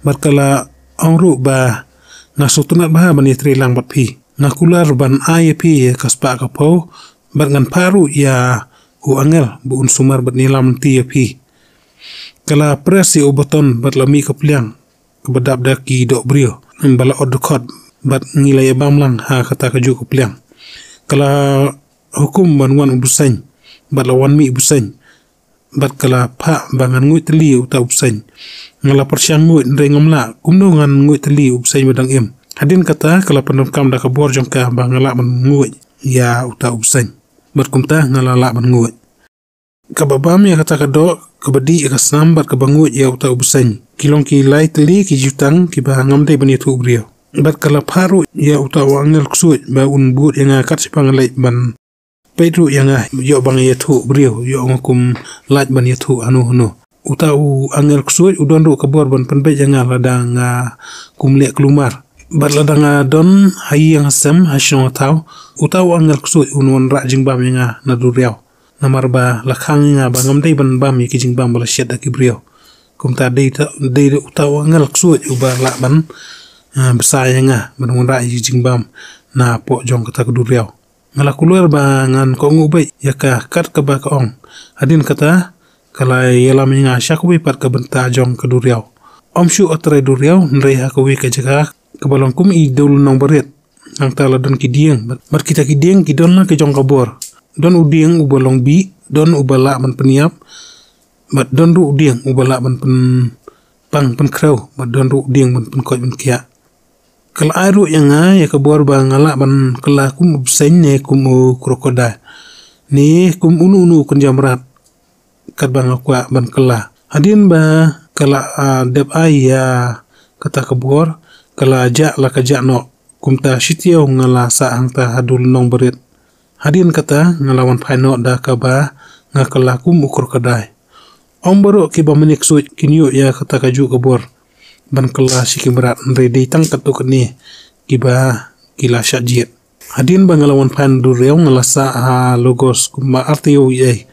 Bad ka la ong ruh ba nga sngewtynnat bha ban ïatrei lang bad phi. Nga kular ban ai ïa phi ïa ka spah ka phew, bad ngan phah ruh ïa u angel ba un sumar bad ïalam lynti ïa phi. Ka la press ïa u button bad la mih ka pliang kaba dap da ki doh briew, ba la ot dkhot, bad ngi la ïa bam lang ha kata kajuh ka pliang. Ka la hukum ban wan u bseiñ, bad la wan mih u bseiñ, bad ka la phah ba ngan nguid tylli uta u bseiñ. Nga la pyrshang nguid hynrei ngam lah, kumno ngan nguid tylli u bseiñ ba dang im. Hadien kata ka la pyndonkam da ka bor jong ka ba nga lah ban nguid ïa uta u bseiñ. Bad kumta nga la lah ban nguid. Kaba bam ïa kata ka doh, kaba dih ïa ka snam bad kaba nguid ïa uta u bseiñ, ki long ki lai tylli ki jutang kiba ngam dei ban ïathuh briew. Bad ka la phah ruh ïa uta u angel ksuid ba un bud ïa nga kat shaba nga leit ban peit ruh ïa nga, ïoh ba nga ïathuh briew, ïoh nga kum lait ban ïathuh hano hano. Uta u angel ksuid u don ruh ka bor ban pynbeit ïa nga lada nga kum leh kulmar. Bad lada nga don ha ïing ha sem ha shnong ha thaw, uta u angel ksuid un wanrah jingbam ïa nga na duriaw. Namar ba la khang ïa nga ba ngam dei ban bam ïa ki jingbam ba la shet da ki briew. Kumta dei ta, dei uta u angel ksuid uba lah ban, ah, bsa ïa nga ban wanrah ïa ki jingbam napoh jong kata ka duriaw. Nga la kular ba ngan kohnguh beit ïa ka kat kaba ka ong. Hadien kata ka la ïalam ïa nga sha kawei pat ka bynta jong ka duriaw. Ym shuh ha trai duriaw hynrei ha kawei ka jaka kaba long kum i dewlynnong barit. Hangta la don ki dieng bad, bad kita ki dieng ki don la ki jong ka bor. Don u dieng uba long bih, don uba lah ban pynïap, bad don ruh u dieng uba lah ban pynpang pynkhrew, bad don ruh u dieng ban pynkoit ban khiah. Ka la ai ruh ïa nga ïa ka bor ba nga lah ban kylla kum u bseiñ ne kum u crocodile, ne kum uno uno u kynja mrad, katba nga kwah ban kylla. Hadien ba ka la, ah, dep ai ïa kata ka bor, ka la jah la ka jah noh. Kumta shi taïew nga la sah hangta ha dewlynnong barit. Hadien kata nga la wan phai noh da kaba nga kylla kum u crocodile. Ym baroh kiba mane ksuid kin ïoh ïa kata kajuh ka bor ban kylla shi ki mrad, hynrei dei tang katto katne kiba ki la shah jied. Hadien ba nga la wan phai na duriaw nga la sah ha Lagos kumba ar taïew ïa.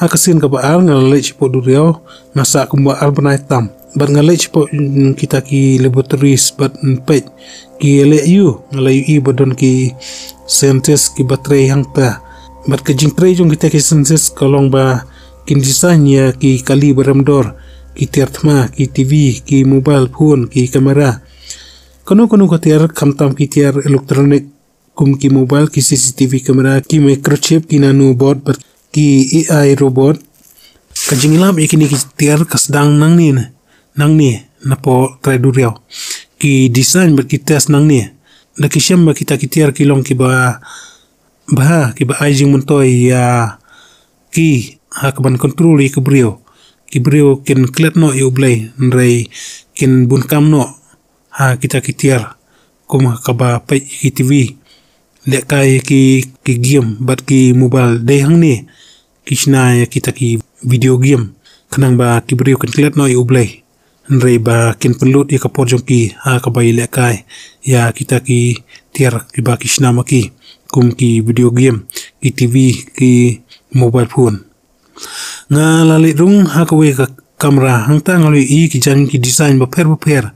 Ha ka sien kaba ar nga la leit shapoh duriaw, nga sah kumba ar bnai tam. Bad nga leit shapoh, mm, kita ki laboratories bad, mm, peit ki ïaleh aiu, nga la ïohi ba don ki scientist kiba trei hangta. Bad ka jingtrei jong kita ki scientist ka long ba kin design ïa ki kali ba rem dor, ki tiar thma, ki T V, ki mobile phone, ki camera. Kano kano ka tiar, khamtam ki tiar electronic kum ki mobile, ki C C T V camera, ki microchip, ki nanobot bad ki A I robot. Ka jingïalap ïa kine ki tiar ka sdang nangne, nangne napoh trai duriaw. Ki design bad ki test nangne. Da ki shem ba kita ki tiar ki long kiba bha, kiba ai jingmyntoi ïa ki ha kaban control ïa ki briew. Ki briew kin klet noh ïa U Blei, hynrei kin bun kam noh ha kita ki tiar, kum ha kaba peit ïa ki T V, lehkai ïa ki, ki game bad ki mobile. Dei hangne ki shna ïa kita ki video game, khnang ba ki briew kin klet noh ïa U Blei. Hynrei ba kin pynlut ïa ka por jong ki ha kaba ïalehkai ïa kita ki tiar kiba ki shna ma ki, kum ki video game, ki T V, ki mobile phone. Nga la leit rung ha kawei ka kamra, hangta nga la ïohi ki jaiñ ki design bapher bapher,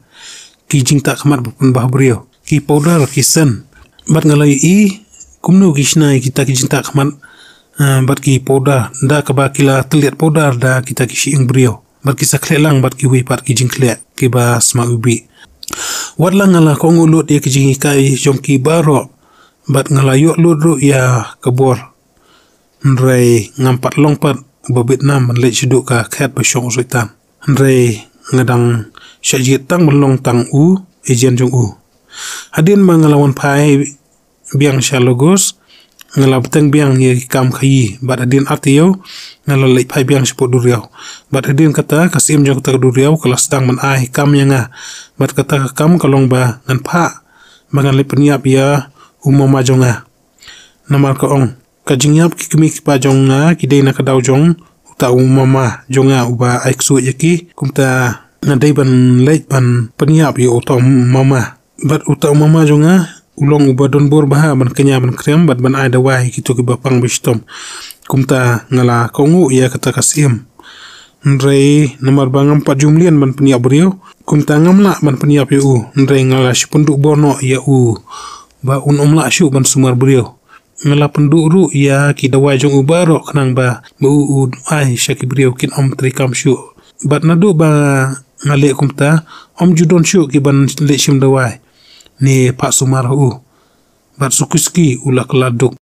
ki jingtah khmat ba pynbha briew, ki powder, ki sen. Bad nga la ïohi kumno ki shna ïa kita ki jingtah khmat, eh, bad ki powder, da kaba ki la tylliat powder da kita ki shyieng briew, bad ki sa khleh lang bad kiwei pat ki jingkhleh kiba sma u bih. Wat la nga la kohnguh lut ïa ki jinghikai jong ki baroh, bad nga la ïoh lut ruh ïa ka bor. Hynrei ngam pat long pat uba bit nam ban leit shaduh ka khet ba shong u Soitan. Hynrei nga dang shah jied tang ban long tang u agent jong u. Hadien ba nga la wan phai biang sha Lagos, nga la bteng biang ïa ki kam khaïi, bad hadien ar taïew nga la leit phai biang shapoh duriaw. Bad hadien kata, ka syiem jong kata ka duriaw ka la sdang ban ai kam ïa nga. Bad kata ka kam ka long ba ngan phah ba ngan leit pynïap ïa u mama jong nga. Namar ka ong, ka jingïap ki kmie ki kpa jong nga ki dei na ka daw jong uta u mama jong nga uba ai ksuid ïa ki. Kumta nga dei ban leit ban pynïap ïa uta u mama. Bad uta u mama jong nga u long uba don bor bha ban kñia ban kriam bad ban ai dawai ïa kito kiba pang ba shitom. Kumta nga la kohnguh ïa kata ka syiem. Hynrei namar ba ngam pat ju mlien ban pynïap briew, kumta ngam lah ban pynïap ïa u. Hynrei nga la shu pynduh bor noh ïa u ba un ym lah shuh ban sumar briew. Nga la pynduh ruh ïa ki dawai jong u baroh khnang ba, ba u, u ai sha ki briew kin ym trei kam shuh. Bad naduh ba nga leh kumta, ym ju don shuh ki ban leit shim dawai ne phah sumar ha u. Bad suki suki u la kylla duk.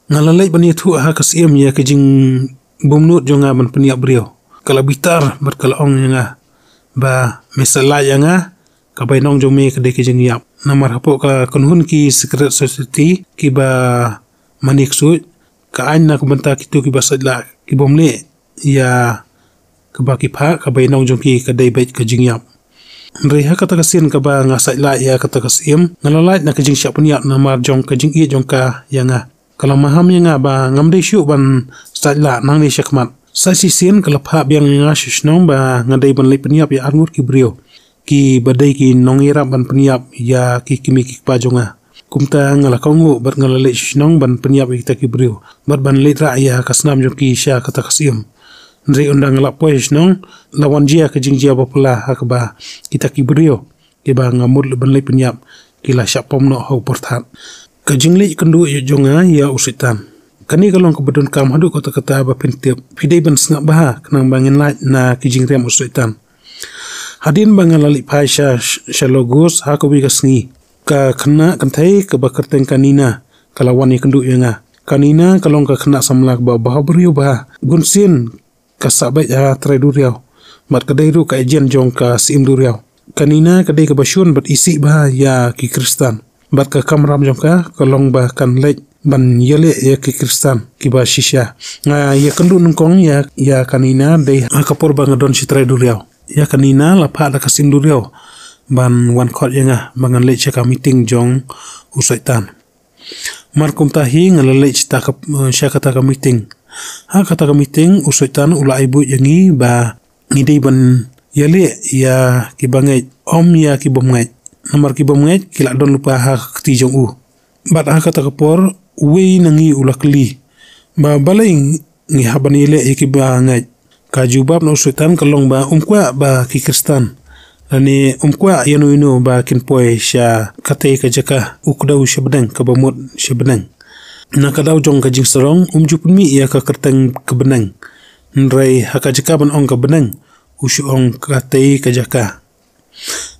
Nga la leit ban ïathuh ha ka syiem ïa ka jingbymnud jong nga ban pynïap briew. Ka la bitar bad ka la ong ïa nga ba me sa lait ïa nga, ka bainong jong me ka dei ka jingïap. Namar hapoh ka kynhun ki secret society kiba mane ksuid, ka aiñ na ka bynta kito kiba sait lah, ki bym leh ïa kaba ki phah, ka bainong jong ki ka dei beit ka jingïap. Hynrei ha kata ka sien kaba nga sait lah ïa kata ka syiem, nga la lait na ka jingshah pynïap namar jong ka jingïeit jong ka ïa nga. Ka la maham ïa nga ba ngam dei shuh ban sait lah nangne shakhmat. Sa shisien ka la phah biang ïa nga sha shnong ba nga dei ban leit pynïap ïa arngut ki briew kiba dei ki nongïarap ban pynïap ïa ki kmie ki kpa jong nga. Kumta nga la kohnguh bad nga la leit sha shnong ban pynïap ïa kita ki briew bad ban leit rah ïa ka snam jong ki sha kata ka syiem. Hynrei ynda nga la poi sha shnong, la wan jia ka jingjia ba phylla ha kaba kita ki briew kiba nga mut ban leit pynïap ki la shah pom noh ha u pyrthat. Ka jingleit kynduh jong nga ïa u Soitan. Kane ka long kaba donkam haduh katta katta ba phin tip. Phi dei ban sngap bha khnang ba ngin lait na ki jingriam u Soitan. Hadien ba nga la leit phai sha, sha Lagos ha kawei ka sngi, ka khynnah kynthei kaba kyrteng ka Nina ka la wan ïakynduh ïa nga. Ka Nina ka long ka khynnah samla kaba bhabriew bha. Bunsien ka sah beit ha trai duriaw bad ka dei ruh ka agent jong ka syiem duriaw. Ka Nina ka dei kaba shun bad isih bha ïa ki Khristan. Bad ka kamram jong ka ka long ba kan leit ban ïaleh ïa ki Khristan kiba shisha. Nga ïakynduh nyngkong ïa, ïa ka Nina dei ha ka por ba nga don sha trai duriaw. Ïa ka Nina la phah da ka syiem duriaw ban wan khot ïa nga ba ngan leit sha ka meeting jong u Soitan. Mar kumta hi nga la leit sha ka, sha kata ka meeting. Ha kata ka meeting u Soitan u la ai buit ïa ngi ba ngi dei ban ïaleh ïa kiba ngeit, ym ïa ki bym ngeit. Namar ki bym ngeit ki la don lypa ha ka kti jong u. Bad ha kata ka por uwei na ngi u la kylli ba balei ngi hap ban ïaleh ïa kiba ngeit. Ka jubab na u Soitan ka long ba um kwah ba ki Khristan lane um kwah ïano ïano ba kin poi sha katei ka jaka, u kdew sha bneng, kaba mut sha bneng. Na ka daw jong ka jingsarong um ju pynmih ïa ka kyrteng ka bneng. Hynrei ha ka jaka ban ong ka bneng u shu ong katei ka jaka.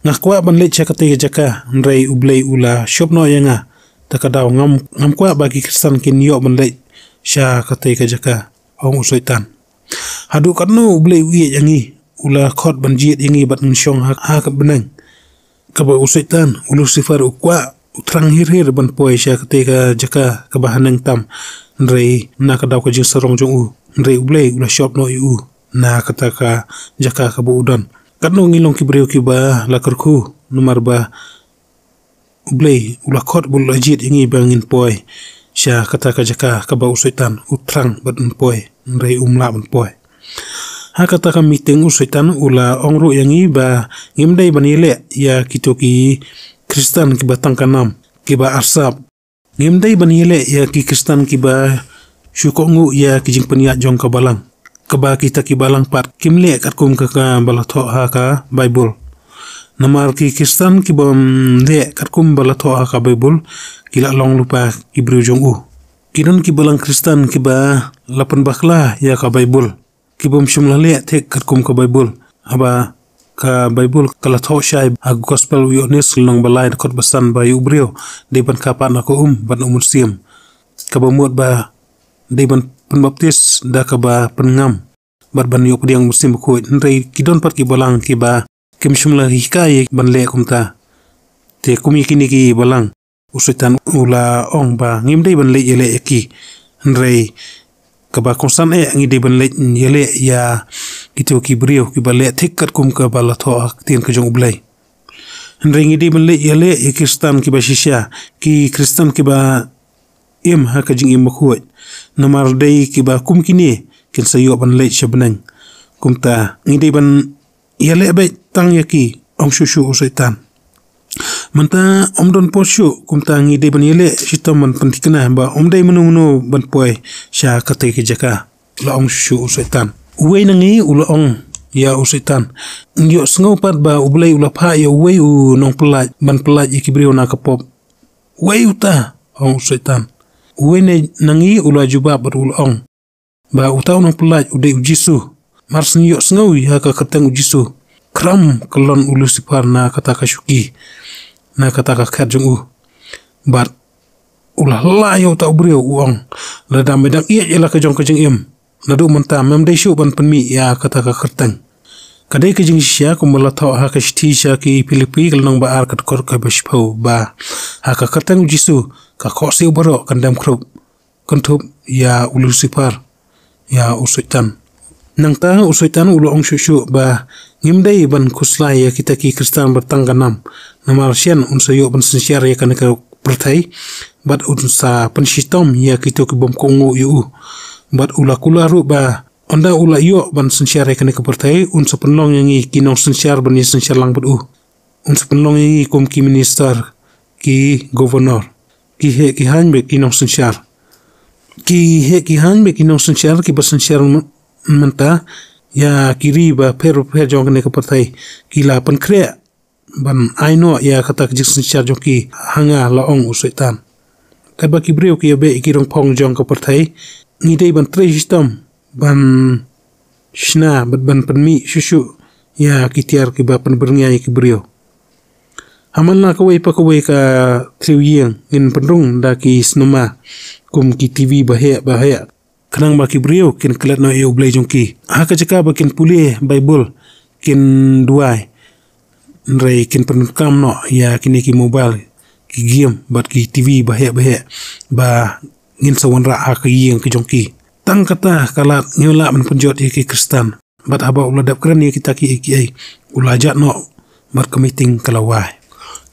Nga kwah ban leit sha katei ka jaka, hynrei U Blei u la shop noh ïa nga. Ta ka daw ngam, ngam kwah ba ki Khristan kin ïoh ban leit sha katei ka jaka, ong u Soitan. Haduh katno U Blei u ïeit ïa ngi, u la khot ban jied ïa ngi bad ngin shong ha, ha ka bneng. Kaba u Soitan, u Lucifer u kwah, u thrang hir hir ban poi sha katei ka jaka kaba haneng tam. Hynrei na ka daw ka jingsarong jong u, hynrei U Blei u la shop noh ïa u na kata ka jaka kaba u don. Katno ngi long ki briew kiba la kyrkhu namar ba U Blei u la khot bad u la jied ïa ngi ba ngin poi sha kata ka jaka kaba u Soitan u thrang ban poi. Hynrei um lah ban poi. Ha kata ka meeting u Soitan u la ong ruh ïa ngi ba ngim dei ban ïaleh ïa kito ki Khristan kiba tang ka nam, kiba arsap. Ngim dei ban ïaleh ïa ki Khristan kiba shu kohnguh ïa ki jingpynïaid jong ka balang, kaba kita ki balang pat kim leh katkum ka, kaba la thoh ha ka Baibl. Namar ki Khristan kibym leh katkum ba la thoh ha ka Baibl, ki la long lypa ki briew jong u. Ki don ki balang Khristan kiba la pynbakla ïa ka Baibl, kibym shym la leh thik katkum ka Baibl. Haba ka Baibl ka la thoh shai ha Gospel u Ïoannis lynnong ba lai dkhot ba san ba ïa u briew dei ban kha pat na ka um bad u Mynsiem, kaba mut ba dei ban pynbaptis da kaba pynngam bad ban ïoh pdiang u Mynsiem Bakhuid. Hynrei ki don pat ki balang kiba kim shym la hikai ban leh kumta. Te kum ïa kine ki balang, u Soitan u la ong ba ngim dei ban leit ïaleh ïa ki. Hynrei kaba kongsan eh, ngi dei ban leit ïaleh ïa kito ki briew kiba leh thik katkum kaba la thoh ha ka ktien ka jong U Blei. Hynrei ngi dei ban leit ïaleh ïa ki Khristan kiba shisha, ki Khristan kiba im ha ka jingim bakhuid. Namar dei kiba kum kine kin sa ïoh ban leit sha bneng. Kumta ngi dei ban ïaleh beit tang ïa ki, ong shuh shuh u Soitan. Mynta ym don por shuh, kumta ngi dei ban ïaleh shitom ban pynthikna ba ym dei mano mano ban poi sha katei ka jaka, la ong shuh shuh u Soitan. Uwei na ngi u la ong ïa u Soitan, ïohsngew pat ba U Blei u la phah ïa uwei u nongpyllait ban pyllait ïa ki briew na ka pop. Uei uta? Ong u Soitan. Uwei na ngi u la jubab bad u la ong ba uta u nongpyllait u dei u Jisu. Mar shu ïohsngew ïa ka kyrteng u Jisu, khram kyllon u Lusiphar na kata ka shuki, na kata ka khet jong u. Bad u la lah ïa uta u briew, u ong, lada me dang ïeit ïa la ka jong ka jingim, naduh mynta mem dei shuh ban pynmih ïa kata ka kyrteng. Ka dei ka jingshisha kumba la thoh ha ka shithi sha ki Philippi ka lynnong ba ar ka dkhot kaba shiphew ba ha ka kyrteng u Jisu ka khohsiew baroh kan dem khrup, kynthup ïa u Lusiphar, ïa u Soitan. Nangta u Soitan u la ong shuh shuh ba ngim dei ban khuslai ïa kita ki Khristan ba tang ka nam. Namar shen un sa ïoh ban synshar ïa kane ka pyrthei bad un sa pynshitom ïa kito kibym kohnguh ïa u. Bad u la kular ruh ba ynda u la ïoh ban synshar ïa kane ka pyrthei, un sa pynlong ïa ngi ki nongsynshar ban ïasynshar lang bad u. Un sa pynlong ïa ngi kum ki minister, ki governor, ki heh ki haiñ bad ki nongsynshar. Ki heh ki haiñ bad ki nongsynshar kiba synshar m-, mynta ïa ki ri bapher bapher jong kane ka pyrthei, ki la pynkhreh ban ai noh ïa kata ka jingsynshar jong ki ha nga, la ong u Soitan. Katba ki briew ki ïa beh ïa ki rongphong jong ka pyrthei, ngi dei ban trei shitom ban shna bad ban pynmih shuh shuh ïa ki tiar kiba pynbyrngia ïa ki briew. Ha man la kawei pa kawei ka thliew ïing ngin pynrung da ki sinema kum ki T V baheh baheh, khnang ba ki briew kin klet noh ïa U Blei jong ki. Ha ka jaka ba kin pule Baibl, kin duwai, hynrei kin pyndonkam noh ïa kine ki mobile, ki game bad ki T V baheh baheh ba ngin sa wanrah ha ka ïing ka jong ki. Tang kata ka lad ngi lah ban pynjot ïa ki Khristan. Bad haba u la dep kren ïa kita kiei kiei, u la jah noh bad ka meeting ka la wai.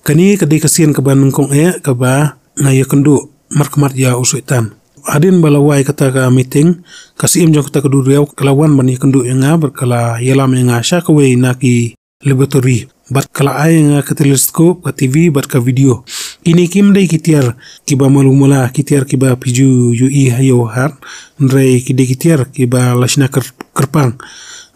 Kane ka dei ka sien kaba nyngkong eh kaba nga ïakynduh markhmat ïa u Soitan. Hadien ba la wai kata ka meeting, ka syiem jong kata ka duriaw ka la wan ban ïakynduh ïa nga bad ka la ïalam ïa nga sha kawei na ki laboratory. Bad ka la ai ïa nga ka teleskop, ka T V bad ka video. Kine kim dei ki tiar kiba malu mala, ki tiar kiba phi ju ïohi ha ïew hat, hynrei ki dei ki tiar kiba la shna kyr-, kyrpang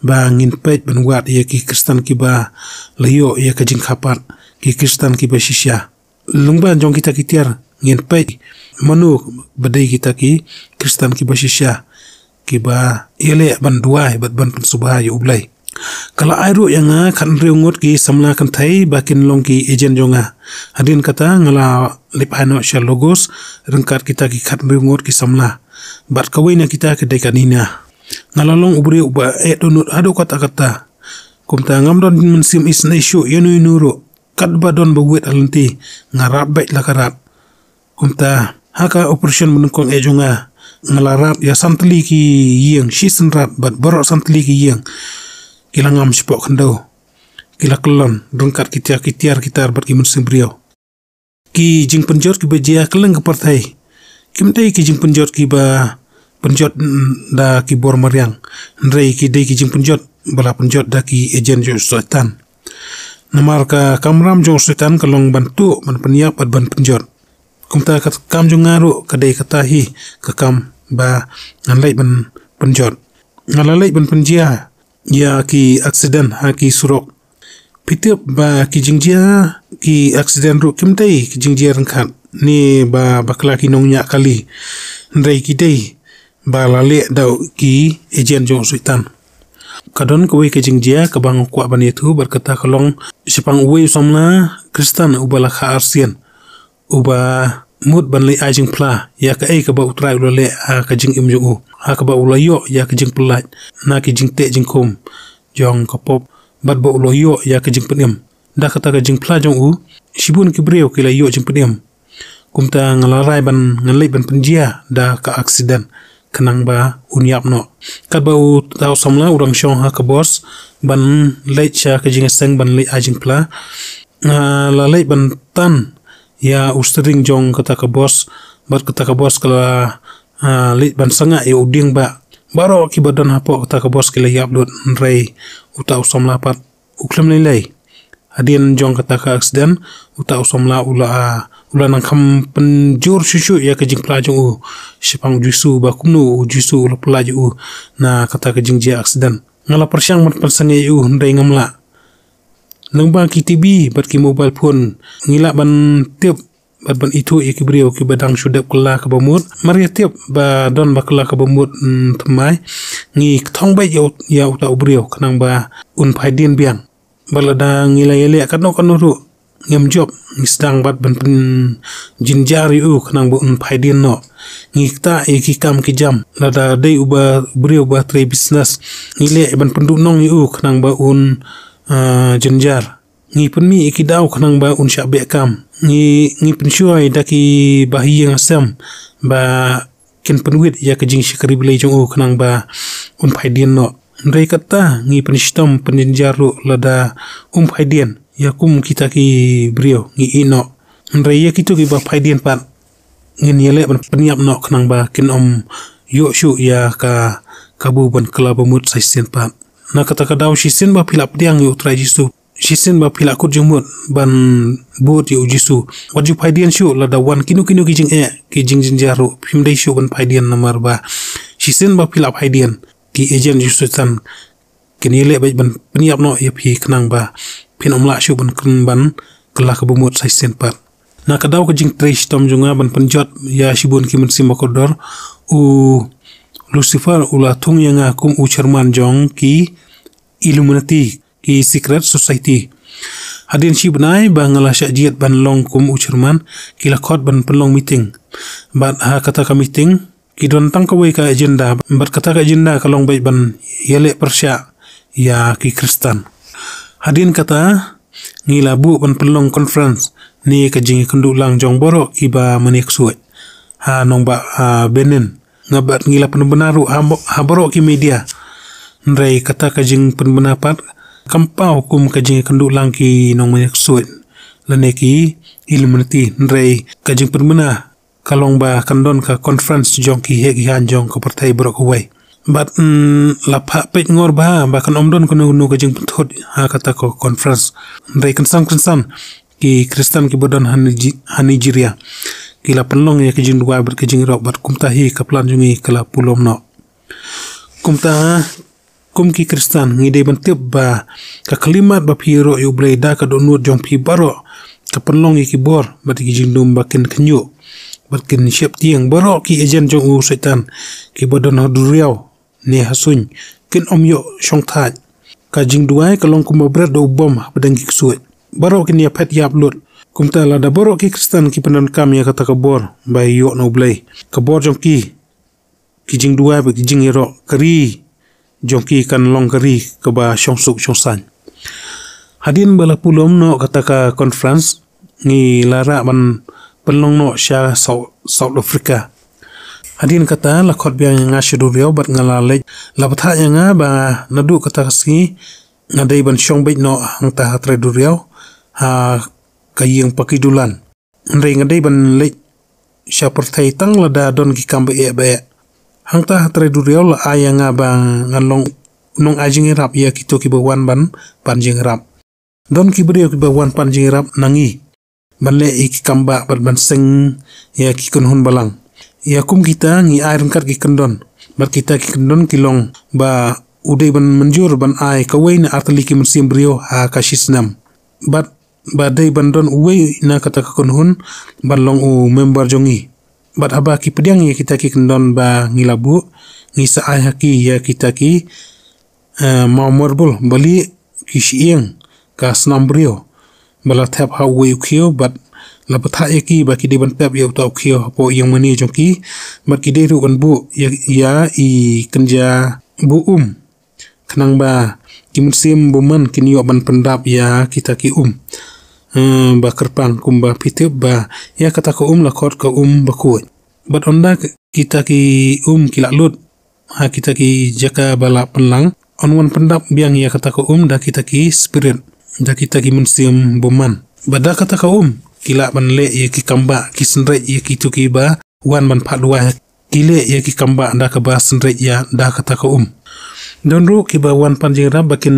ba ngin peit ban wad ïa ki Khristan kiba la ïoh ïa ka jingkha pat, ki Khristan kiba shisha. Lyngba jong kita ki tiar ngin peit mano ba dei kita ki Khristan kiba shisha, kiba ïaleh ban duwai bad ban pynsngewbha ïa U Blei. Ka la ai ruh ïa nga khathynriew ngut ki samla kynthei ba kin long ki agent jong nga. Hadien kata nga la leit phai noh sha Lagos ryngkat kita ki khathynriew ngut ki samla. Bad kawei na kita ka dei ka Nina. Nga la long u briew uba eh dohnud haduh katta katta. Kumta ngam don mynsiem isynei shuh ïano ïano ruh. Katba don ba wit ha lynti, nga rap beit la ka rat. Kumta ha ka operation ba nyngkong eh jong nga, nga la rap ïa san tylli ki ïing, shisien rap bad baroh san tylli ki ïing ki la ngam shapoh khyndew. Ki la kyllon ryngkat ki tiar ki tiar ki tar bad ki mynsiem briew. Ki jingpynjot kiba jia kylleng ka pyrthei kim dei ki jingpynjot kiba pynjot, mm, da ki bor mariang. Hynrei ki dei ki jingpynjot ba la pynjot da ki ejen jong u Soitan. Namar ka kamram jong u Soitan ka long ban tuh, ban pynïap bad ban pynjot. Kumta ka kam jong nga ruh ka dei kata hi ka kam ba ngan leit ban pynjot. Nga la leit ban pynjia ïa ki aksiden ha ki surok. Phi tip ba ki jingjia ki aksiden ruh kim dei ki jingjia ryngkat ne ba bakla ki nongñiah kali. Hynrei ki dei ba la leh da ki ejen jong u Soitan. Ka don kawei ka jingjia kaba nga kwah ban ïathuh bad kata ka long shaphang uwei u samla Khristan uba la kha arsien, uba mut ban leit ai jingphla ïa kaei kaba U Trai u la leh ha ka jingim jong u, ha kaba u la ïoh ïa ka jingpyllait na ki jingteh jingkhum jong ka pop, bad ba u la ïoh ïa ka jingpynim. Da kata ka jingphla jong u, shibun ki briew ki la ïoh jingpynim. Kumta nga la rai ban, ngan leit ban pynjia da ka aksiden khnang ba un ïap noh. Katba uta u samla u dang shong ha ka bos ban leit sha ka jingïaseng ban leit ai jingphla, nga la leit ban tan ïa u steering jong kata ka bos, bad kata ka bos ka la, ah, leit ban sangeh ïa u dieng ba. Baroh kiba don hapoh kata ka bos ki la ïap lut, hynrei uta u samla pat u khlem lei lei. Hadien jong kata ka aksiden, uta u samla u la, u la nang kham pynjur shuh shuh ïa ka jingphla jong u shaphang u Jisu, ba kumno u Jisu u la pyllait ïa u na kata ka jingjia aksiden. Nga la pyrshang ban pynsangeh ïa u, hynrei ngam lah. Lyngba ki T V bad ki mobile phone, ngi lah ban tip bad ban ithuh ïa ki briew kiba dang shu dep kylla kaba mut. Mar ïa tip ba don ba kylla kaba mut, mm, thymmai, ngi kthong beit ïa u-, ïa uta u briew khnang ba un phai dien biang. Bad lada ngi la ïaleh katno katno ruh, ngim jop, ngi sdang bad ban pynjynjar ïa u khnang ba un phai dien noh. Ngi ktah ïa ki kam ki jam. Lada dei uba briew ba trei business, ngi leh ban pynduhnong ïa u khnang ba un, ah, jynjar. Ngi pynmih ïa ki daw khnang ba un shah beh kam. Ngi, ngi pynshoi da ki bahaïing hasem ba kin pynwit ïa ka jingshakri Blei jong u khnang ba un phai dien noh. Hynrei kata ngi pynshitom pynjynjar ruh lada um phai dien ïa kum kita ki briew ngi ïeh noh. Hynrei ïa kito kiba phai dien pat ngin ïaleh ban pynïap noh khnang ba kin ym ïoh shuh ïa ka kabu ban kylla ba mut sa shisien pat. Na kata ka daw shisien ba phi la pdiang ïa U Trai Jisu, shisien ba phi la kut jingmut ban bud ïa U Jisu, wat ju phai dien shuh lada wan kino kino ki jingeh, ki jingjynjar ruh, phim dei shuh ban phai dien namar ba shisien ba phi la phai dien, ki ejen jong u Soitan kin ïaleh beit ban pynïap noh ïa phi khnang ba phin ym lah shuh ban kren ban kylla kaba mut sa shisien pat. Na ka daw ka jingtrei shitom jong nga ban pynjot ïa shibun ki mynsiem bakordor, u Lucifer u la thung ïa nga kum u chairman jong ki Illuminati, ki secret society. Hadien shi bnai ba nga la shah jied ban long kum u chairman, ki la khot ban pynlong meeting. Bad ha kata ka meeting, ki don tang kawei ka agenda, bad kata ka agenda ka long beit ban ïaleh pyrshah ïa ki Khristan. Hadien kata, ngi la buh ban pynlong conference ne ka jingïakynduh lang jong baroh kiba mane ksuid ha nongbah, ah, Benin. Nga bad ngi la pynbna ruh ha, ha baroh ki media. Hynrei kata ka jingpynbna pat kam paw kum ka jingïakynduh lang ki nongmane ksuid lane ki Illuminati. Hynrei ka jingpynbna ka long ba kan don ka conference jong ki heh ki hain jong ka pyrthei baroh kawei. Bad, mm, la phah peit ngor bha ba kan ym don kano kano ka jingpynthut ha kata ka conference. Hynrei kynsan kynsan ki Khristan kiba don ha Niji-, ha Nigeria ki la pynlong ïa ka jingduwai bad ka jingïaroh, bad kumta hi ka plan jong ngi ka la pulom noh. Kumta, kum ki Khristan, ngi dei ban tip ba ka khyllipmat ba phi ïaroh ïa U Blei da ka dohnud jong phi baroh ka pynlong ïa ki bor bad ïa ki jingdum ba kin khynñiuh bad kin sheptieng. Baroh ki ejen jong u Soitan kiba don ha duriaw ne ha suiñ kin ym ïoh shongthait. Ka jingduwai ka long kumba bret da u bom hapdeng ki ksuid. Baroh kin ïaphet ïaplut. Kumta lada baroh ki Khristan ki pyndonkam ïa kata ka bor ba ïoh na U Blei, ka bor jong ki, ki jingduwai bad ki jingïaroh, ka ri jong ki kan long ka ri kaba shongsuk shongsaiñ. Hadien ba la pulom noh kata ka conference, ngi la rah ban pynlong noh sha South, South Africa. Hadien kata la khot biang ïa nga sha duriaw bad nga la leit, la bthah ïa nga ba naduh kata ka sngi nga dei ban shong beit noh hangta ha trai duriaw ha ka ïing pakidulan. Hynrei nga dei ban leit sha pyrthei tang lada don ki kam ba eh ba eh. Hangta ha trai duriaw la ai ïa nga ba ngan long nong ai jingïarap ïa kito kiba wan ban pan jingïarap. Don ki briew kiba wan pan jingïarap na ngi ban leh ïa ki kam bah bad ban seng ïa ki kynhun balang. Ïa kum kita ngi ai ryngkat ki kyndon, bad kita ki kyndon ki long ba u dei ban mynjur ban ai kawei na artylli ki mynsiem briew ha ka shisnem. Bad ba dei ban don uwei na kata ka kynhun ban long u member jong ngi. Bad haba ki pdiang ïa kita ki kyndon ba ngi la buh, ngi sa ai ha ki ïa kita ki eh, maw marbul bali ki shyieng ka snam briew ba la thep ha uwei u khiew bad la pathah ïa ki ba ki dei ban pep ïa uta u khiew hapoh ïing mane jong ki, bad ki dei ruh ban buh ïa, ïa i kynja buh um, khnang ba ki mynsiem bymman kin ïoh ban pyndap ïa kita ki um. Eh, ba kyrpang kumba phi tip ba ïa kata ka um la khot ka um bakhuid. Bad ynda kita ki um ki la lut ha kita ki jaka ba la pynlang, yn wan pyndap biang ïa kata ka um da kita ki spirit, da kita ki mynsiem bymman. Bad da kata ka um ki lah ban leh ïa ki kam bah, ki synreit ïa kito kiba wan ban phah duwai, ki leh ïa ki kam bah da kaba synreit ïa da kata ka um. Don ruh kiba wan pan jingïarap ba kin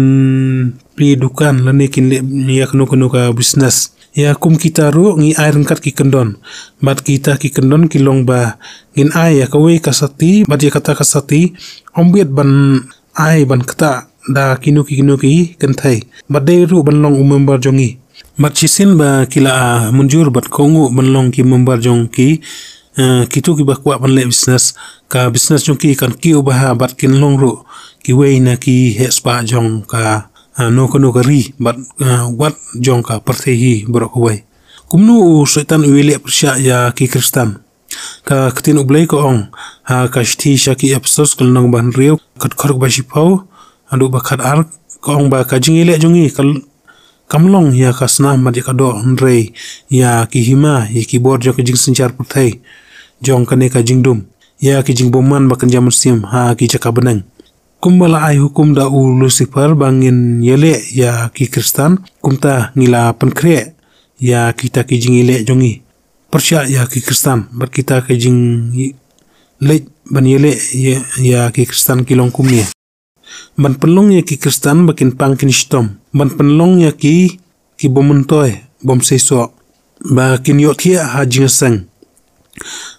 plie dukan lane kin leh ïa kano kano ka business. Ïa kum kita ruh ngi ai ryngkat ki kyndon. Bad kita ki kyndon ki long ba ngin ai ïa kawei ka sati, bad ïa kata ka sati ym bit ban ai ban ktah da kino ki kino ki kynthei. Bad dei ruh ban long u member jong ngi. Bad shisien ba ki la, ah, mynjur bad kohnguh ban long ki member jong ki, eh, kito kiba kwah ban leh business, ka business jong ki kan kiew bha bad kin long ruh kiwei na ki heh spah jong ka, ah, no kano ka ri bad, ah, wat jong ka pyrthei hi baroh kawei. Kumno u Soitan u ïaleh pyrshah ïa ki Khristan? Ka ktien U Blei ka ong ha ka shithi sha ki Ephesos ka lynnong ba hynriew, ka dkhot ba shiphew haduh ba khatar, ka ong ba ka jingïaleh jong ngi ka kam long ïa ka snam bad ïa ka doh, hynrei ïa ki hima, ïa ki bor jong ka jingsynshar pyrthei jong kane ka jingdum, ïa ki jingbymman ba kynja mynsiem ha ki jaka bneng. Kumba la ai hukum da u Lucifer ba ngin ïaleh ïa ki Khristan, kumta ngi la pynkhreh ïa kita ki jingïaleh jong ngi pyrshah ïa ki Khristan bad kita ki jingleit ban ïaleh ïa, ïa ki Khristan ki long kumne. Ban pynlong ïa ki Khristan ba kin pang kin shitom. Ban pynlong ïa ki, ki bym myntoi, bym seisoh. Ba kin ïohthiah ha jingïaseng.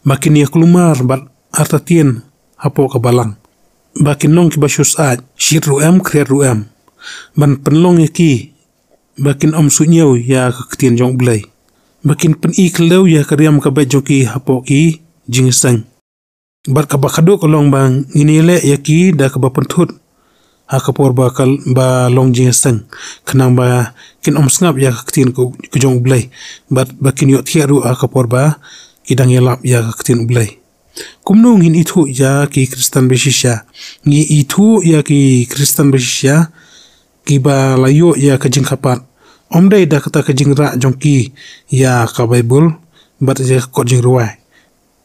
Ba kin ïakulmar bad artatien hapoh ka balang. Ba kin long kiba shu syaid, shit ruh em, khriat ruh em. Ban pynlong ïa ki, ba kin ym suidñiew ïa ka ktien jong U Blei. Ba kin pyni khyllew ïa ka riam ka beit jong ki hapoh ki jingïaseng. Bad kaba khatduh ka long ba ngin ïaleh ïa ki da kaba pynthut ha ka por ba ka, ba long jingïaseng, khnang ba kin ym sngap ïa ka ktien ka, ka jong U Blei, bad ba kin ïohthiah ruh ha ka por ba ki dang ïalap ïa ka ktien U Blei. Kumno ngin ithuh ïa ki Khristan ba shisha? Ngi ithuh ïa ki Khristan ba shisha kiba la ïoh ïa ka jingkhapat. Ym dei da kata ka jingrah jong ki ïa ka Baibl bad ïa ka kot jingrwai.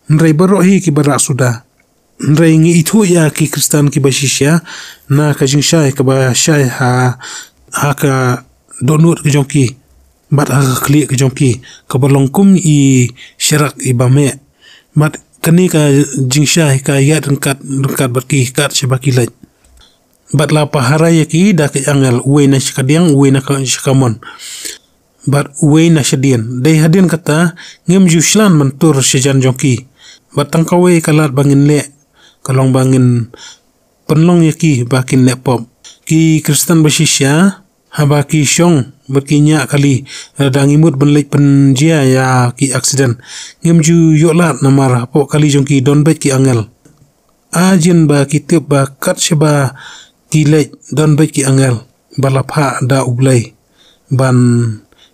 Hynrei baroh hi kiba rah suda. Hynrei ngi ithuh ïa ki Khristan kiba shisha na ka jingshai kaba shai ha, ha ka dohnud ka jong ki bad ha ka khlieh ka jong ki, kaba long kum i sharak iba meh. Bad kane ka jingshai ka ïaid ryngkat, ryngkat bad ki kat shaba ki leit. Bad la pahara ïa ki da ki angel, uwei na sha kadiang, uwei na ka, sha kamon, bad uwei na shadien. Dei hadien kata, ngim ju shlan ban tur shajan jong ki. Bad tang kawei ka lad ba ngin leh, ka long ba ngin pynlong ïa ki ba kin leh pop. Ki Khristan ba shisha, haba ki shong bad ki ñiah kali, lada ngi mut ban leit pynjia ïa ki aksiden, ngim ju ïoh lad namar hapoh kali jong ki don beit ki angel. Ajin ba ki tip ba kat shaba ki leit don beit ki angel ba la phah da U Blei ban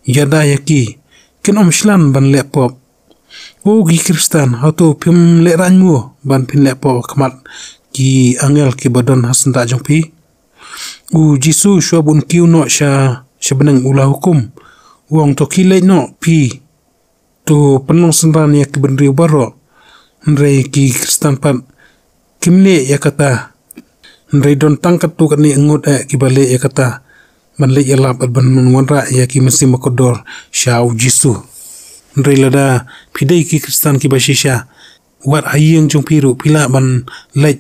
ïada ïa ki, kin ym shlan ban leh pop. O ki Khristan, hato phim lehraiñ mo ban phin leh pop ha khmat ki angel kiba don ha syndah jong phi? U Jisu shuwa ba un kiew noh sha, sha bneng u la hukum, u ong, to khie leit noh phi, to pynlong synran ïa ki bynriew baroh. Hynrei ki Khristan pat kim leh ïa kata. Hynrei don tang katto katne ngut eh kiba leh ïa kata, ban leit ïalap bad ban wanrah ïa ki mynsiem ba kordor sha u Jisu. Hynrei lada phi dei ki Khristan kiba shisha, wat ha ïing jong phi ruh phi lah ban leit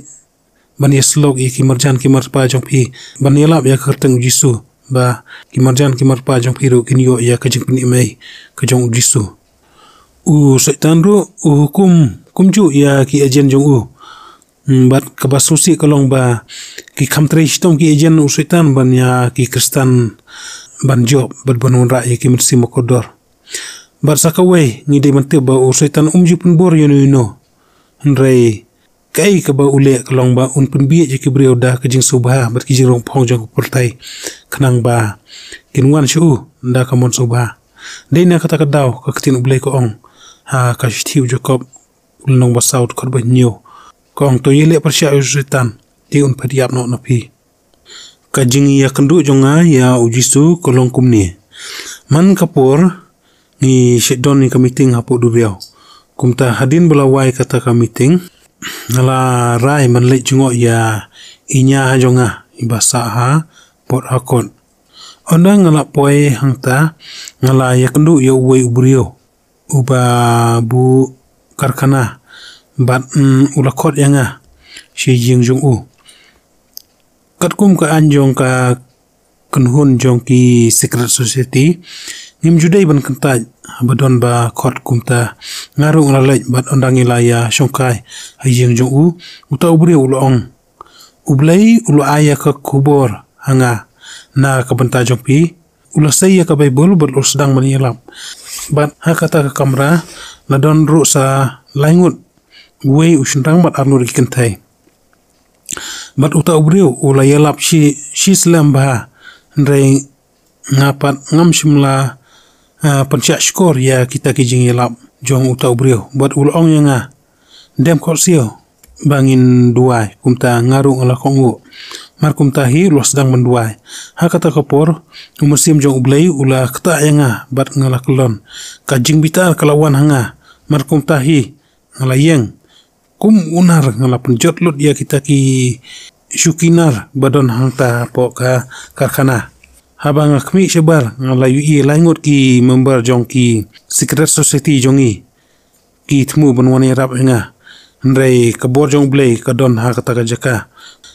ban ïasyllok ïa ki marjan ki marpa jong phi ban ïalap ïa ka kyrteng u Jisu, ba ki marjan ki marpa jong phi ruh kin ïoh ïa ka jingpynim ei ka jong u Jisu. U Soitan ruh u hukum kumjuh ïa ki ejen jong u. Hmm, bad kaba sngewsih ka long ba ki kham trei shitom ki ejen u Soitan ban ïa ki Khristan ban jop bad ban wanrah ïa ki mynsiem ba kordor. Bad sa kawei ngi dei ban tip ba u Soitan um ju pynbor ïano ïano. Hynrei kaei kaba u leh ka long ba un pynbieit ïa ki briew da ka jingsngewbha bad ki jingrong phong jong ka pyrthei, khnang ba kin wan sha u da ka mon sngewbha. Dei na kata ka daw ka ktien U Blei ka ong ha ka shithi u Jakob, u lynnong ba saw, dkhot ba hynñiew, ka ong, "To ïaleh pyrshah ïa u Soitan, te un phet ïap noh na phi." Ka jingïakynduh jong nga ïa u Jisu ka long kumne. Man ka por ngi shait don ïa ka meeting hapoh duriaw. Kumta hadien ba la wai kata ka meeting, nga la rai ban leit jngoh ïa i ñia ha jong nga iba sah ha Port Harcourt. Ynda nga la poi hangta, nga la ïakynduh ïa uwei u briew uba buh karkhana bad, mm, u la khot ïa nga sha ïing jong u. Katkum ka aiñ jong ka kynhun jong ki secret society, ngim ju dei ban kyntait haba don ba khot. Kumta nga ruh nga la leit bad ynda ngi la ïashongkai ha ïing jong u, uta u briew u la ong, "U Blei u la ai ïa ka khubor ha nga na ka bynta jong phi." U la sei ïa ka Baibl bad u la sdang ban ïalap. Bad ha kata ka kamra la don ruh sa lai ngut, uwei u shynrang bad ar ngut ki kynthei. Bad uta u briew u la ïalap shi, shi slem bha, hynrei nga pat ngam shym la, ah, pynshah shkor ïa kita ki jingïalap jong uta u briew. Bad u la ong ïa nga, "Dem khohsiew ba ngin duwai." Kumta nga ruh nga la kohnguh. Mar kumta hi u la sdang ban duwai. Ha kata ka por u Mynsiem jong U Blei u la ktah ïa nga bad nga la kyllon. Ka jingbitar ka la wan ha nga. Mar kumta hi nga la ïeng. Kum u nar nga la pynjot lut ïa kita ki shuki nar ba don hangta hapoh ka karkhana. Haba nga khmih shabar nga la ïohi lai ngut ki member jong ki secret society jong ngi ki thmu ban wan ïarap ïa nga. Hynrei ka bor jong U Blei ka don ha kata ka jaka.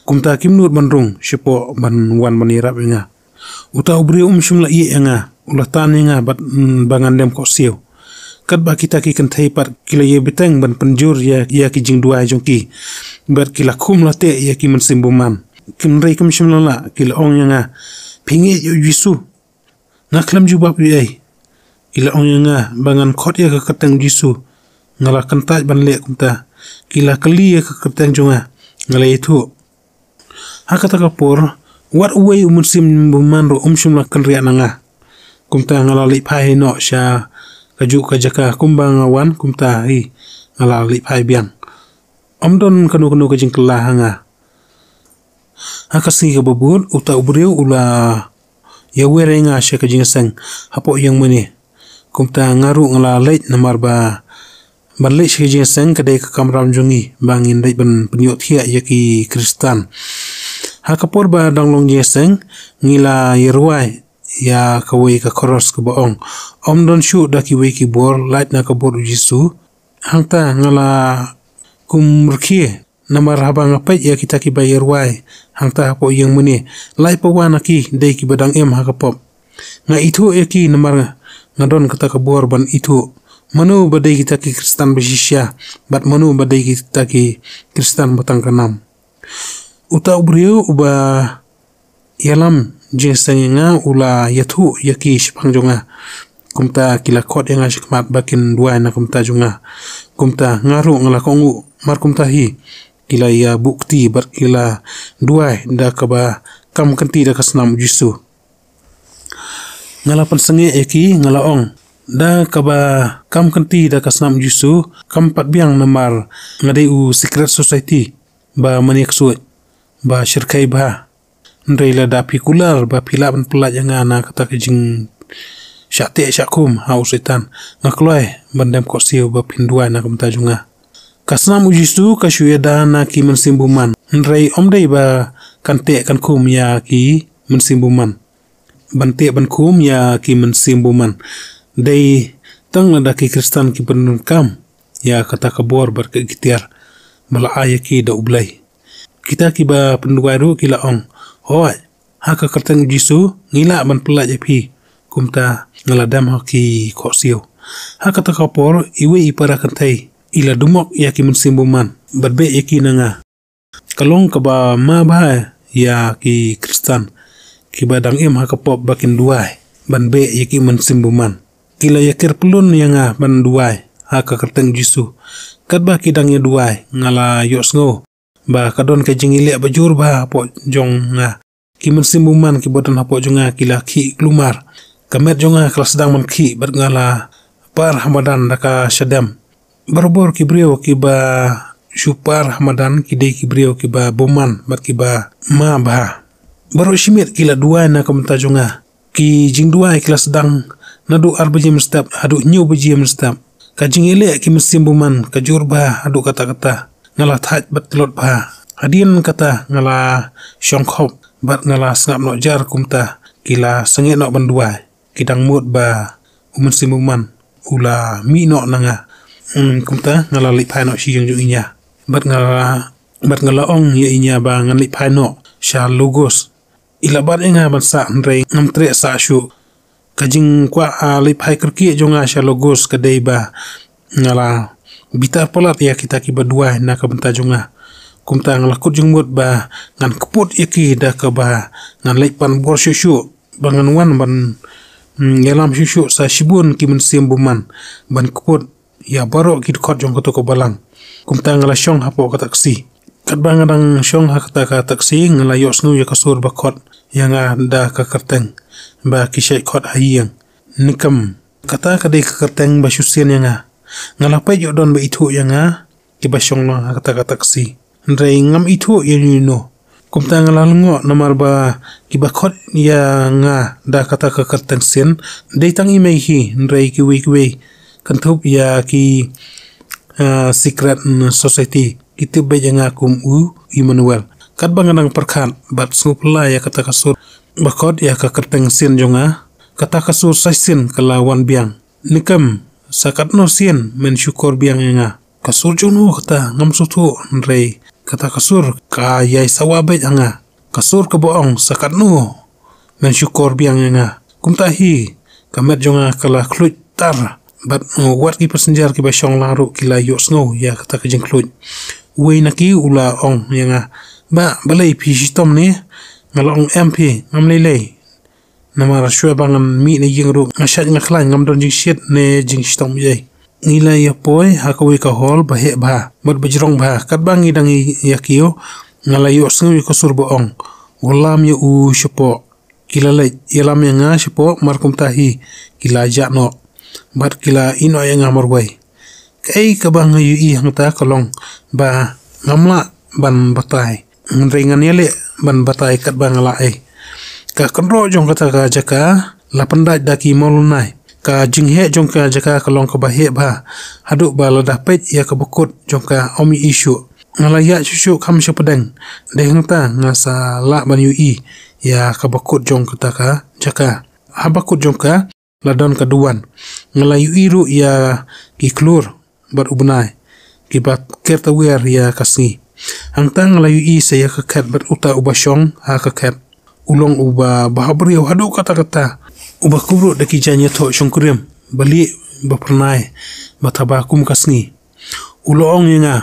Kumta kim nud ban rung shapoh ban wan ban ïarap ïa nga. Uta u briew um shym la ïeh ïa nga, u la tan ïa nga bad, mm, ba ngan dem khohsiew. Katba kita ki kynthei pat ki la ïa bteng ban pynjur ïa, ïa ki jingduwai jong ki. Bad ki la khum la teh ïa ki mynsiem bymman. Hynrei kim shym la lah, ki la ong ïa nga, "Phi ngeit ïa u Jisu?" Nga khlem jubab ei ei. Ki la ong ïa nga ba ngan khot ïa ka kyrteng u Jisu. Nga la kyntait ban leh kumta. Ki la kylli ïa ka kyrteng jong nga. Nga la ïathuh. Ha kata ka por, wat uwei u mynsiem bymman ruh um shym la kynriah na nga. Kumta nga la leit phai noh sha kajuh ka jaka, kumba nga wan kumta hi nga la leit phai biang. Ym don kano kano ka jingkylla ha nga. Ha ka sngi kaba bud, uta u briew u la ïawer ïa nga sha ka jingïaseng hapoh ïing mane. Kumta nga ruh nga la leit, namar ba ban leit sha ka jingïaseng ka dei ka kamram jong ngi ba ngin leit ban pynïohthiah ïa ki Khristan. Ha ka por ba dang long jingïaseng, ngi la ïarwai ïa kawei ka chorus kaba ong, "Ym don shuh da kiwei ki bor, lait na ka bor u Jisu." Hangta nga la kum rkhie. Namar haba nga peit ïa kita kiba ïarwai hangta hapoh ïing mane, lai pawa na ki dei kiba dang im ha ka pop. Nga ithuh ïa ki namar nga don kata ka bor ban ithuh mano ba dei kita ki Khristan ba shisha bad mano ba dei kita ki Khristan ba tang ka nam. Uta u briew uba ïalam jingïaseng ïa nga u la ïathuh ïa ki shaphang jong nga. Kumta ki la khot ïa nga shakhmat ba kin duwai na ka bynta jong nga. Kumta nga ruh nga la kohnguh, mar kumta hi ki la ïabuh kti bad ki la duwai da kaba kam kynti da ka snam u Jisu. Nga la pynsangeh ïa ki, nga la ong, "Da kaba kam kynti da ka snam u Jisu, kam pat biang, namar nga dei u secret society ba mane ksuid, ba shyrkhei bha. Hynrei lada phi kular ba phi lah ban pyllait ïa nga na kata ka jingshah teh shah khum ha u Soitan, nga kloi ban dem khohsiew ba phin duwai na ka bynta jong nga. Ka snam u Jisu ka shu ïada na ki mynsiem bymman, hynrei ym dei ba kan teh kan khum ïa ki mynsiem bymman. Ban teh ban khum ïa ki mynsiem bymman dei tang lada ki Khristan ki pyndonkam ïa kata ka bor bad ka iktiar ba la ai ïa ki da U Blei. Kita kiba pynduwai ruh ki la ong, "Hooid, ha ka kyrteng U Jisu ngi lah ban pyllait ïa phi." Kumta nga la dem ha ki khohsiew. Ha kata ka por iwei i para kynthei i la dumok ïa ki mynsiem bymman bad beh ïa ki na nga. Ka long kaba ma bha ïa ki Khristan kiba dang im ha ka pop ba kin duwai ban beh ïa ki mynsiem bymman. Ki la ïakyrpad ïa nga ban duwai ha ka kyrteng Jisu. Katba ki dang ïa duwai nga la ïohsngew ba ka don ka jingïaleh ba jur bha hapoh jong nga. Ki mynsiem bymman kiba don hapoh jong nga ki la khih klumar. Ka met jong nga ka la sdang ban khih bad nga la par ha madan da ka shadem. Barabor ki briew kiba shu par ha madan ki dei ki briew kiba bymman bad kiba ma bha. Baroh shi miet ki la duwai na ka bynta jong nga. Ki jingduwai ki la sdang naduh ar baje mynstep haduh hynñiew baje mynstep. Ka jingïaleh ki mynsiem bymman ka jur bha haduh katta katta. Nga la thait bad tlot bha. Hadien kata nga la shong khop bad nga la sngap noh jar. Kumta ki la sangeh noh ban duwai. Ki dang mut ba u mynsiem bymman u la mih noh na nga. Hmm, kumta nga la leit phai noh sha ïing jong i ña. Bad nga la, bad nga la ong ïa i ña ba ngan leit phai noh sha Logos. I la bat ïa nga ban sah hynrei ngam treh sah shuh. Ka jingkwah, ah, leit phai kyrkieh jong nga sha Logos ka dei ba nga la bitar palat ïa kita kiba duwai na ka bynta jong nga. Kumta nga la kut jingmut ba ngan kput ïa ki da kaba ngan leit pan bor shuh shuh ba ngan wan ban, mm, ïalam shuh shuh sa shibun ki mynsiem bymman ban kput ïa baroh ki dkhot jong kato ka balang. Kumta nga la shong hapoh ka taksi. Katba nga dang shong ha kata ka taksi nga la ïohsngew ïa ka sur ba khot ïa nga da ka kyrteng ba ki shait khot ha ïing. Nikem. Kata ka dei ka kyrteng ba shu sien ïa nga. Nga la peit ïoh don ba ithuh ïa nga kiba shong lang ha kata ka taksi. Hynrei ngam ithuh ïa uno uno. Kumta nga la lyngngoh namar ba kiba khot ïa nga da kata ka kyrteng sien dei tang i mei hi, hynrei kiwei kiwei kynthup ïa ki, ah, secret, mm, society ki tip beit ïa nga kum u Emmanuel. Katba nga dang pyrkhat bad sngewphylla ïa kata ka sur ba khot ïa ka kyrteng sien jong nga, kata ka sur sa shisien ka la wan biang. Nikem, sa katno sien men shukor biang ïa nga? Ka sur jong no kata ngam sngewthuh, hynrei kata ka sur ka ïai sawa beit ha nga. Ka sur kaba ong sa katno men shukor biang ïa nga. Kumta hi ka met jong nga ka la khluit tar bad wat ki passenger kiba shong lang ruh ki la ïohsngew ïa kata ka jingkhluit. Uwei na ki u la ong ïa nga, "Bah, balei phi shitom ne?" Nga la ong, "Em phi, ngam lei lei." Namar shuwa ba ngan mih na ïing ruh nga shait nga khlaiñ, ngam don jingshit ne jingshitom ei ei. Ngi la ïapoi ha kawei ka hall ba heh bha bad ba jrong bha. Katba ngi dang ïakiew nga la ïohsngew ïa ka sur ba ong, "Wallam ïa u shapoh." Ki la leit ïalam ïa nga shapoh, mar kumta hi ki la jah noh bad ki la ïehnoh ïa nga marwei. Kaei kaba nga ïohi hangta ka long ba ngam lah ban batai, hynrei ngan ïaleh ban batai katba nga lah ei. Ka kynroh jong kata ka jaka la pyndait da ki mawlynnai. Ka jingheh jong ka jaka ka long kaba heh bha haduh ba lada peit ïa kaba kut jong ka ym ïohi shuh. Nga la ïaid shuh shuh kham sha pdeng. Dei hangta nga sa lah ban ïohi ïa kaba kut jong kata ka jaka. Haba kut jong ka la don ka duwan. Nga la ïohi ruh ïa ki khlur bad u bnai kiba ker tawiar ïa ka sngi. Hangta nga la ïohi sa ïa ka khet bad uta uba shong ha ka khet. U long uba bhabriew haduh katta katta, uba kyrduh da ki jaiñ ïathoh shongkurim ba lieh ba phyrnai ba thaba kum ka sngi. U la ong ïa nga,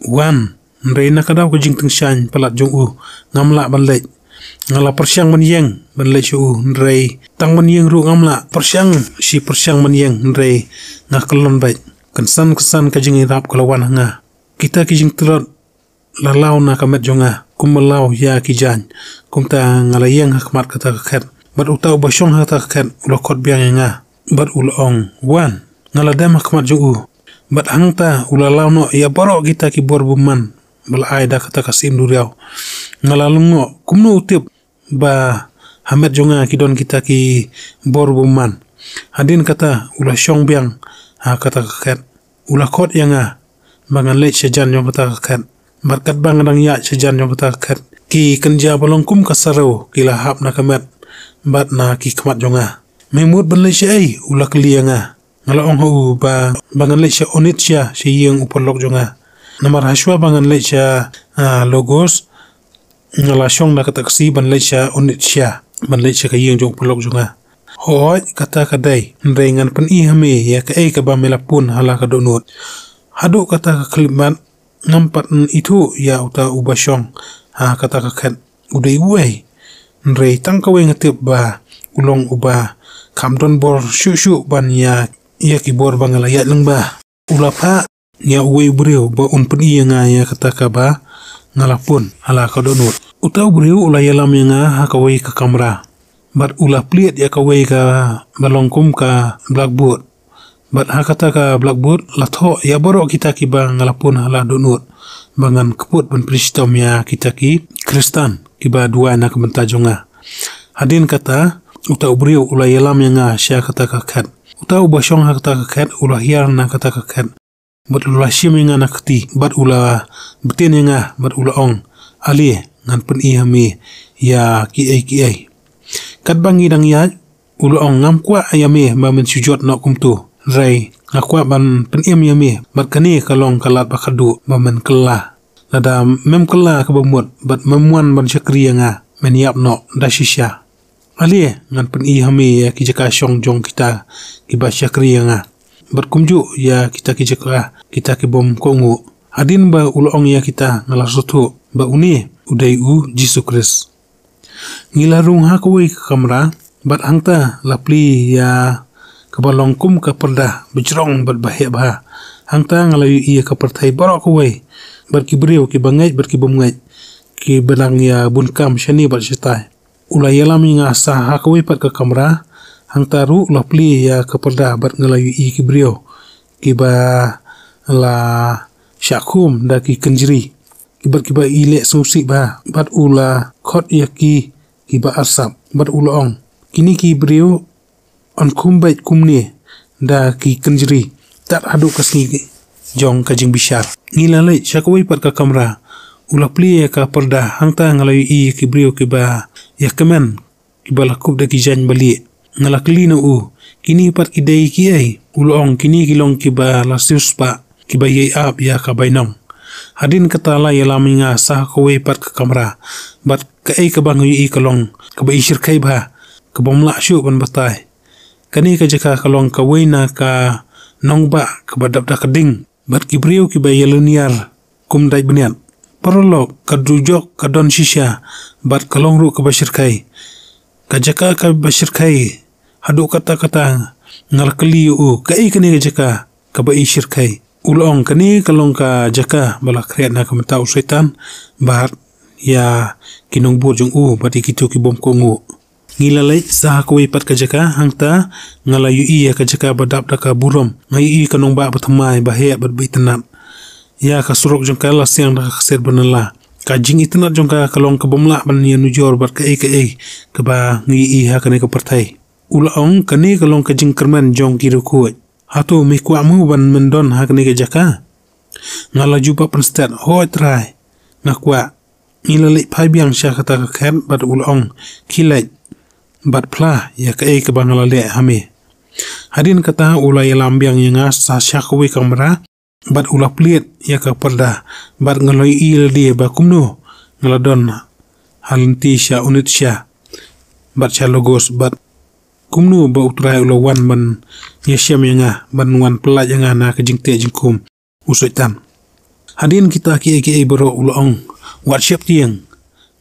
"Wan." Hynrei na ka daw ka jingtyngshaiñ palat jong u ngam lah ban leit. Nga la pyrshang ban ïeng ban leit sha u, hynrei tang ban ïeng ruh ngam lah. Pyrshang shi pyrshang ban ïeng, hynrei nga kyllon beit. Kynsan kynsan ka jingïarap ka la wan ha nga. Kita ki jingtlot la law na ka met jong nga kum ba law ïa ki jaiñ. Kumta nga la ïeng ha khmat kata ka khet bad uta uba shong ha kata ka khet u la khot biang ïa nga bad u la ong, "Wan." Nga la dem ha khmat jong u bad hangta u la law noh ïa baroh kita ki bor bymman ba la ai da kata ka syiem duriaw. Nga la lyngngoh, kumno u tip ba ha met jong nga ki don kita ki bor bymman? Hadien kata u la shong biang ha kata ka khet. U la khot ïa nga ba ngan leit sha jan jong kata ka khet. Bad katba nga dang ïaid sha jan jong kata ka khet, ki kynja ba long kum ka sarew ki la hap na ka met bad na ki khmat jong nga. "Me mut ban leit shaei?" u la kylli ïa nga. Nga la ong ha u ba, ba ngan leit sha Onitsha, sha ïing u paralok jong nga. Namar hashwa ba ngan leit sha, ah, Logos, nga la shong na ka taksi ban leit sha Onitsha, ban leit sha ka ïing jong u paralok jong nga. Hooid, kata ka dei, hynrei ngan pyni ha me ïa kaei kaba me la pun ha la ka dohnud. Haduh kata ka khyllipmat, ngam pat ithuh ïa uta uba shong ha kata ka khet u dei uei. Hynrei tang kawei nga tip ba u long uba kham don bor shuh shuh ban ïa, ïa ki bor ba nga la ïaid lyngba. U la phah ïa uwei u briew ba un pyni ïa nga ïa kata kaba nga la pun ha la ka dohnud. Uta u briew u la ïalam ïa nga ha kawei ka kamra. Bad u la plied ïa kawei kaba long kum ka blackboard. Bad ha kata ka blackboard la thoh ïa baroh kita kiba nga la pun ha la dohnud, ba ngan kput ban pynshitom ïa kita ki Khristan kiba duwai na ka bynta jong nga. Hadien kata, uta u briew u la ïalam ïa nga sha kata ka khet. Uta uba shong ha kata ka khet u la hiar na kata ka khet. Bad u la shim ïa nga na kti, bad u la btin ïa nga, bad u la ong, "Ale, ngan pyni ha me ïa kiei kiei." Katba ngi dang ïaid, u la ong, "Ngam kwah ïa me ba men shu jot noh kumto. Hynrei nga kwah ban pynim ïa me, bad kane ka long ka lad ba khatduh ba men kylla. Lada mem kylla kaba mut, bad mem wan ban shakri ïa nga, men ïap noh da shisha. Ale, ngan pyni ha me ïa ki jaka shong jong kita kiba shakri ïa nga, bad kumjuh ïa kita ki jaka kita ki bym kohnguh." Hadien ba u la ong ïa kita, nga la sngewthuh ba une u dei u Jisu Khrist. Ngi la rung ha kawei ka kamra, bad hangta la plie ïa kaba long kum ka parda ba jrong bad ba heh bha. Hangta nga la ïohi ïa ka pyrthei baroh kawei, bad ki briew kiba ngeit bad ki bym ngeit, kiba dang ïa bun kam shane bad shatai. U la ïalam ïa nga sa ha kawei pat ka kamra, hangta ruh u la plie ïa ka parda bad nga la ïohi ki briew kiba la shah khum da ki kynjri, bad kiba ïaleh sngewsih bha, bad u la khot ïa ki kiba arsap, bad u la ong, "Kine ki briew yn khum beit kumne da ki kynjri tad haduh ka sngi jong ka jingbishar." Ngi la leit sha kawei pat ka kamra, u la plie ïa ka parda, hangta nga la ïohi ïa ki briew kiba ïakmen, kiba la kup da ki jaiñ ba lieh. Nga la kylli na u, "Kine pat ki dei kiei?" U la ong, "Kine ki long kiba la siewspah, kiba ïai ap ïa ka bainong." Hadien kata la ïalam ïa nga sa ha kawei pat ka kamra, bad kaei kaba nga ïohi ka long kaba i shyrkhei bha, kaba ym lah shuh ban batai. Kane ka jaka ka long kawei na ka nongbah kaba dap da ka ding, bad ki briew kiba ïalynñiar kum dait bniat. Paralok, ka dujok ka don shisha, bad ka long ruh kaba shyrkhei. Ka jaka kaba shyrkhei, haduh katta katta. Nga la kylli ïa u, "Kaei kane ka jaka kaba i shyrkhei?" U la ong, "Kane ka long ka jaka ba la khreh na ka bynta u Soitan, bad ïa ki nongbud jong u, bad ïa kito ki bym kohnguh." Ngi la leit sa ha kawei pat ka jaka, hangta nga la ïohi ïa ka jaka ba dap da ka burom. Nga ïohi ka nongbah ba thymmai, ba heh bad ba itynnad. Ïa ka surok jong ka la siang da ka ksiar ba nylla. Ka jingitynnad jong ka ka long kaba ym lah ban ïanujor bad kaei kaei kaba ngi ïohi ha kane ka pyrthei. U la ong, "Kane ka long ka jingkyrmen jong ki riewkhuid. Hato me kwah mo ban men don ha kane ka jaka?" Nga la jubab pynstet, "Hooid Trai, nga kwah." Ngi la leit phai biang sha kata ka khet bad u la ong, "Khie leit bad phla ïa kaei kaba nga la leh ha me." Hadien kata u la ïalam biang ïa nga sa sha kawei ka kamra, bad u la plied ïa ka parda, bad nga la ïohi lade ba kumno nga la don ha lynti sha Onitsha bad sha Logos, bad kumno ba u Trai u la wan ban ïashem ïa nga, ban wan pyllait ïa nga na ka jingteh jingkhum u Soitan. Hadien kita kiei kiei baroh u la ong, "Wat sheptieng,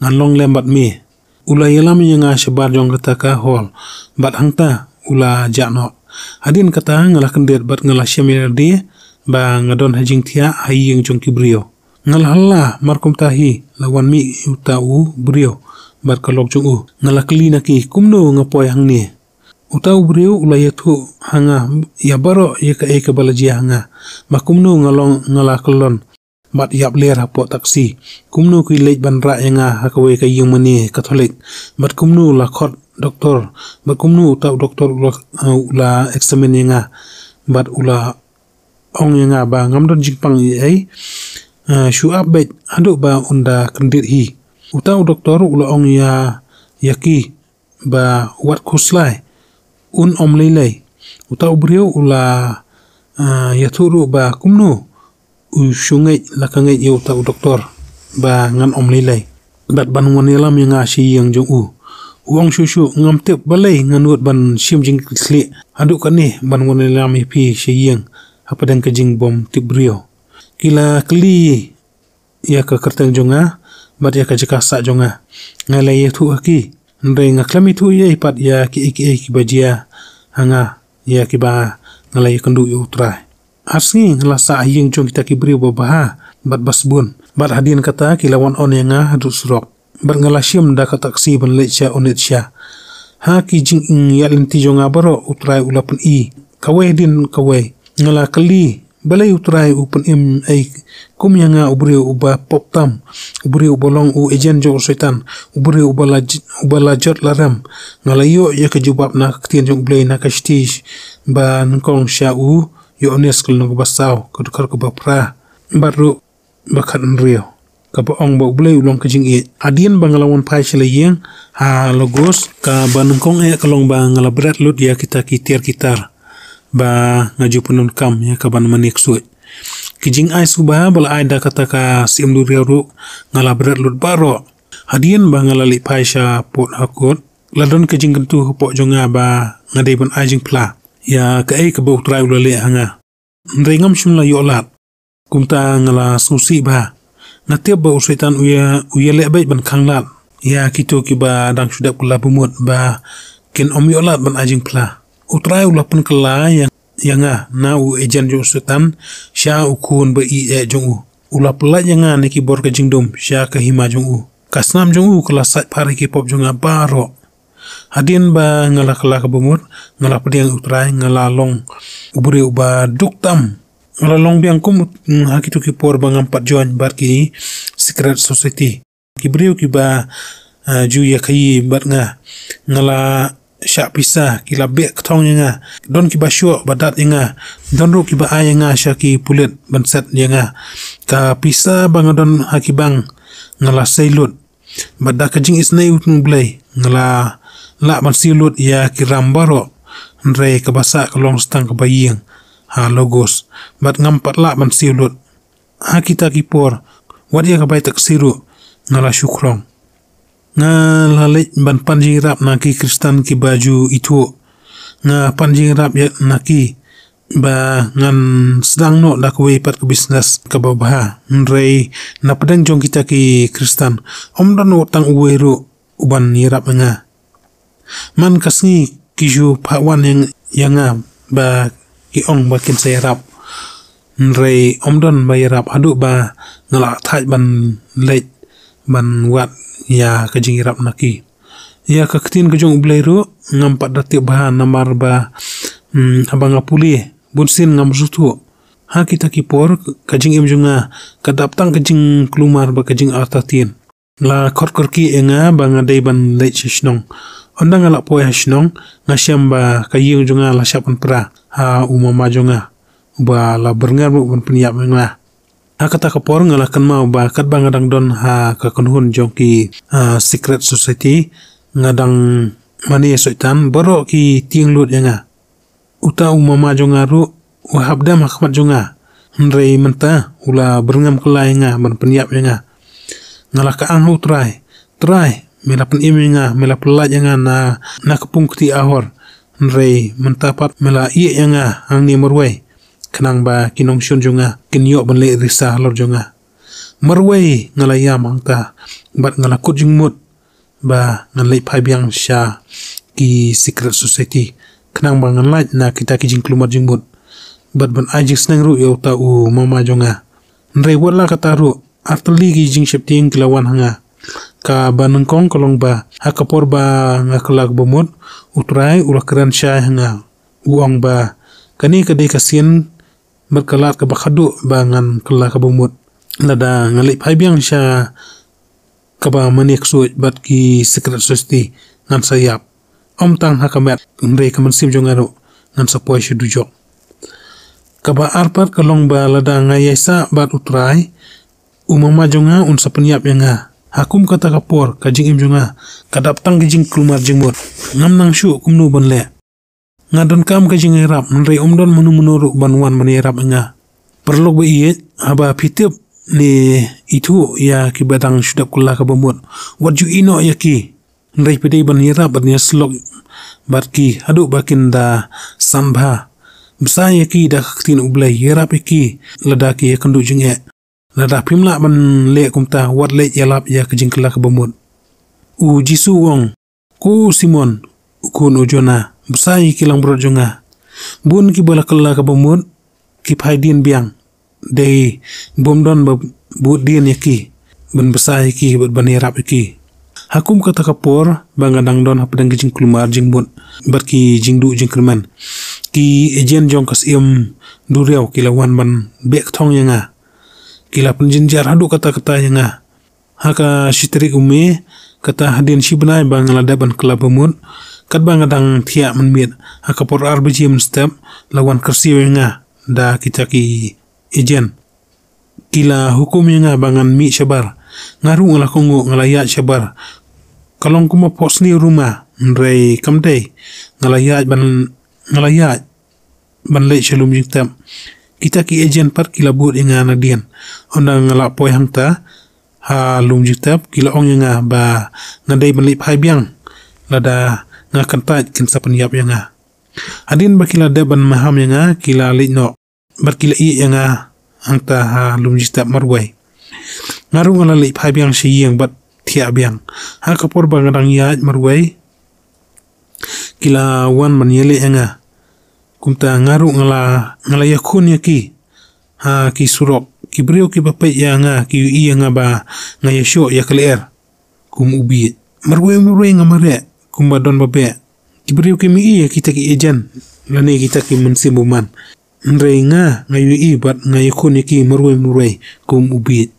ngan long lem bad me." U la ïalam ïa nga shabar jong kata ka hall, bad hangta u la jah noh. Hadien kata nga la kyndit bad nga la shem ïa lade ba nga don ha jingthiah ha ïing jong ki briew. Nga la halla, mar kumta hi la wan mih uta u briew bad ka lok jong u. Nga la kylli na ki, "Kumno nga poi hangne?" Uta u briew u la ïathuh ha nga ïa baroh ïa kaei kaba la jia ha nga, ba kumno nga long, nga la kyllon bad ïap ler hapoh taksi, kumno ki leit ban rah ïa nga ha kawei ka ïingmane Katholik, bad kumno la khot doktor, bad kumno uta u doktor u la, u la examine ïa nga, bad u la ong ïa nga ba ngam don jingpang ei ei, eh, shu ap beit haduh ba un da kyndit hi. Uta u doktor u la ong ïa, ïa ki ba wat khuslai, un ym lei lei. Uta u briew u la, ah, ïathuh ruh ba kumno u shu ngeit la ka ngeit ïa uta u doktor ba ngan ym lei lei. Bad ban wan ïalam ïa nga sha ïing jong u. U ong shuh shuh, ngam tip balei nga nud ban shim jingkitkhlieh haduh katne ban wan ïalam ïa phi sha ïing hapdeng ka jingbym tip briew. Ki la kylli ïa ka kyrteng jong nga bad ïa ka jaka sah jong nga. Nga la ïathuh ha ki, hynrei nga khlem ïathuh ei ei pat ïa kiei kiei kiba jia ha nga ïa kiba nga la ïakynduh ïa U Trai. Ar sngi nga la sah ha ïing jong kita ki briew babha bad basbun, bad hadien kata ki la wan on ïa nga haduh surok. Bad nga la shim da ka taksi ban leit sha Onitsha. Ha ki jingïaid lynti jong nga baroh U Trai u la pyni kawei hadien kawei. Nga la kylli balei U Trai u pynim ei kum ïa nga, u briew uba pop tam, u briew uba long u agent jong u Soitan, u briew uba la j-, uba la jot la rem. Nga la ïoh ïa ka jubab na ka ktien jong U Blei na ka shithi ba nyngkong sha u Ïoannis ka lynnong kaba saw, ka dkhot kaba phra bad ruh ba khathynriew, kaba ong ba U Blei u long ka jingïeit. Hadien ba nga la wan phai sha la ïing ha Lagos, kaba nyngkong eh ka long ba nga la bret lut ïa kita ki tiar ki tar ba nga ju pyndonkam ïa ka ban mane ksuid. Ki jingai sngewbha ba la ai da kata ka Siem Duriaw ruh nga la bret lut baroh. Hadien ba nga la leit phai sha Port Harcourt, la don ka jingkyntu hapoh jong nga ba nga dei ban ai jingphla ïa kaei kaba U Trai u la leh ha nga. Hynrei ngam shym la ïoh lad. Kumta nga la sngewsih bha. Nga tip ba u Soitan u ïa, u ïaleh beit ban khanglad ïa kito kiba dang shu dep kylla bamut ba kin ym ïoh lad ban ai jingphla. U Trai u la pynkylla ïa, ïa nga na u agent jong u Soitan sha u khun ba ïeit jong u. U la pyllait ïa nga na ki bor ka jingdum sha ka hima jong u. Ka snam jong u ka la sait phar ïa ki pop jong nga baroh. Hadien ba nga la kylla ka bamut, nga la pdiang ïa U Trai, nga la long u briew uba duk tam. Nga la long biang kum, mm, ha kito ki por ba ngam pat join bad ki secret society. Ki briew kiba, ah, ju ïa khaïi bad nga. Nga la shah pisa, ki la beh kthong ïa nga. Don kiba shoh ba dat ïa nga. Don ruh kiba ai ïa nga sha ki pulit ban set ïa nga. Ka pisa ba nga don ha ki bank, nga la sei lut. Bad da ka jingisynei U Blei, nga la lah ban siew lut ïa ki ram baroh. Hynrei kaba sah ka long sa tang kaba ïeng ha Lagos. Bad ngam pat lah ban siew lut. Ha kita ki por, wat ïa ka bai taksi ruh, nga la shu khrong. Nga la leit ban pan jingïarap na ki Khristan kiba ju ithuh. Nga pan jingïarap ïa na ki ba ngan sdang noh da kawei pat ka business kaba bha. Hynrei na pdeng jong kita ki Khristan, ym don tang uwei ruh uban ïarap ïa nga. Man ka sngi ki ju phah wan ïa, ïa nga ba ki ong ba kin sa ïarap. Hynrei ym don ba ïarap haduh ba nga la thait ban leit ban wad ïa ka jingïarap na ki. Ïa ka ktien ka jong U Blei ruh ngam pat da tip bha namar ba, hmm, haba nga pule, bunsien ngam sngewthuh. Ha kita ki por, ka jingim jong nga ka dap tang ka jingkulmar bad ka jingartatien. La khot kyrkieh ïa nga ba nga dei ban leit sha shnong. Ynda nga la poi ha shnong, nga shem ba ka ïing jong nga la shah pynpra ha u mama jong nga, uba la byrngem ruh ban pynïap ïa nga. Ha kata ka por nga la kynmaw ba katba nga dang don ha ka kynhun jong ki, ah, secret society, nga dang mane Soitan, baroh ki tieng lut ïa nga. Uta u mama jong nga ruh u hap dem ha khmat jong nga. Hynrei mynta u la byrngem kylla ïa nga ban pynïap ïa nga. Nga la kyang ha U Trai. Trai, me la pynim ïa nga, me la pyllait ïa nga na, na ka pung kti ahor. Hynrei mynta pat me la ïeh ïa nga hangne marwei. Khnang ba ki nongshun jong nga kin ïoh ban leh risa halor jong nga. Marwei nga la ïam hangta bad nga la kut jingmut ba ngan leit phai biang sha ki secret society, khnang ba ngan lait na kita ki jingkulmar jingmut bad ban ai jingsneng ruh ïa uta u mama jong nga. Hynrei wat la kata ruh, artylli ki jingsheptieng ki la wan ha nga. Kaba nyngkong ka long ba ha ka por ba nga kylla ka bamut, U Trai u la kren shai ha nga. U ong ba kane ka dei ka sien bad ka lad kaba khadduh ba ngan kylla ka bamut. Lada nga leit phai biang sha kaba mane ksuid bad ki secret society, ngan sa ïap. Ym tang ha ka met, hynrei ka mynsiem jong nga ruh ngan sa poi sha dujok. Kaba ar pat ka long ba lada nga ïaisah bad U Trai, u mama jong nga un sa pynïap ïa nga. Ha kum kata ka por, ka jingim jong nga ka dap tang ka jingkulmar jingmut. Ngam nang shuh kumno ban leh. Nga donkam ka jingïarap, hynrei ym don mano mano ruh ban wan ban ïarap ïa nga. Paralok ba ïeit, haba phi tip ne ithuh ïa kiba dang shu dep kylla kaba mut, wat ju ïehnoh ïa ki. Hynrei phi dei ban ïarap bad ïasyllok bad ki haduh ba kin da san bha. Bsa ïa ki da ka ktien U Blei, ïarap ïa ki lada ki ïakynduh jingeh. Lada phim lah ban leh kumta, wat leit ïalap ïa ka jingkylla kaba mut. U Jisu u ong, "Ko Simon, u khun u Jona, bsa ïa ki langbrot jong nga. Bun kiba la kylla kaba mut ki phai dien biang, dei bym don ba bud dien ïa ki ban bsa ïa ki bad ban ïarap ïa ki." Ha kum kata ka por ba nga dang don hapdeng ki jingkulmar jingmut bad ki jingduh jingkyrmen, ki agent jong ka Syiem duriaw ki la wan ban beh kthong ïa nga. Ki la pynjynjar haduh katta katta ïa nga. Ha ka shi tarik u May, kata hadien shi bnai ba nga la dep ban kylla ba mut, katba nga dang thiah mynmiet ha ka por ar baje mynstep, la wan kyrsiew ïa nga da kita ki agent. Ki la hukum ïa nga ba ngan mih shabar. Nga ruh nga la kohnguh, nga la ïaid shabar. Ka long kum ba phohsniew ruh ma, hynrei kam dei. Nga la ïaid ban, nga la ïaid ban leit sha lum jingtep. Kita ki agent pat ki la bud ïa nga nadien. Ynda nga la poi hangta ha lum jingtep, ki la ong ïa nga ba nga dei ban leit phai biang. Lada nga kyntait kin sa pynïap ïa nga. Hadien ba ki la dep ban maham ïa nga, ki la leit noh. Bad ki la ïeh ïa nga hangta ha lum jingtep marwei. Nga ruh nga la leit phai biang sha ïing bad thiah biang. Ha ka por ba nga dang ïaid marwei, ki la wan ban ïaleh ïa nga. Kumta nga ruh nga la, nga la ïakhun ïa ki ha ki surok. Ki briew kiba peit ïa nga ki ïohi ïa nga ba nga ïashoh ïa ka lyer kum u bieit. Marwei marwei nga mareh kumba don ba beh. Ki briew kim ïohi ïa kita ki agent lane kita ki mynsiem bymman. Hynrei nga, nga ïohi bad nga ïakhun ïa ki marwei marwei kum u bieit.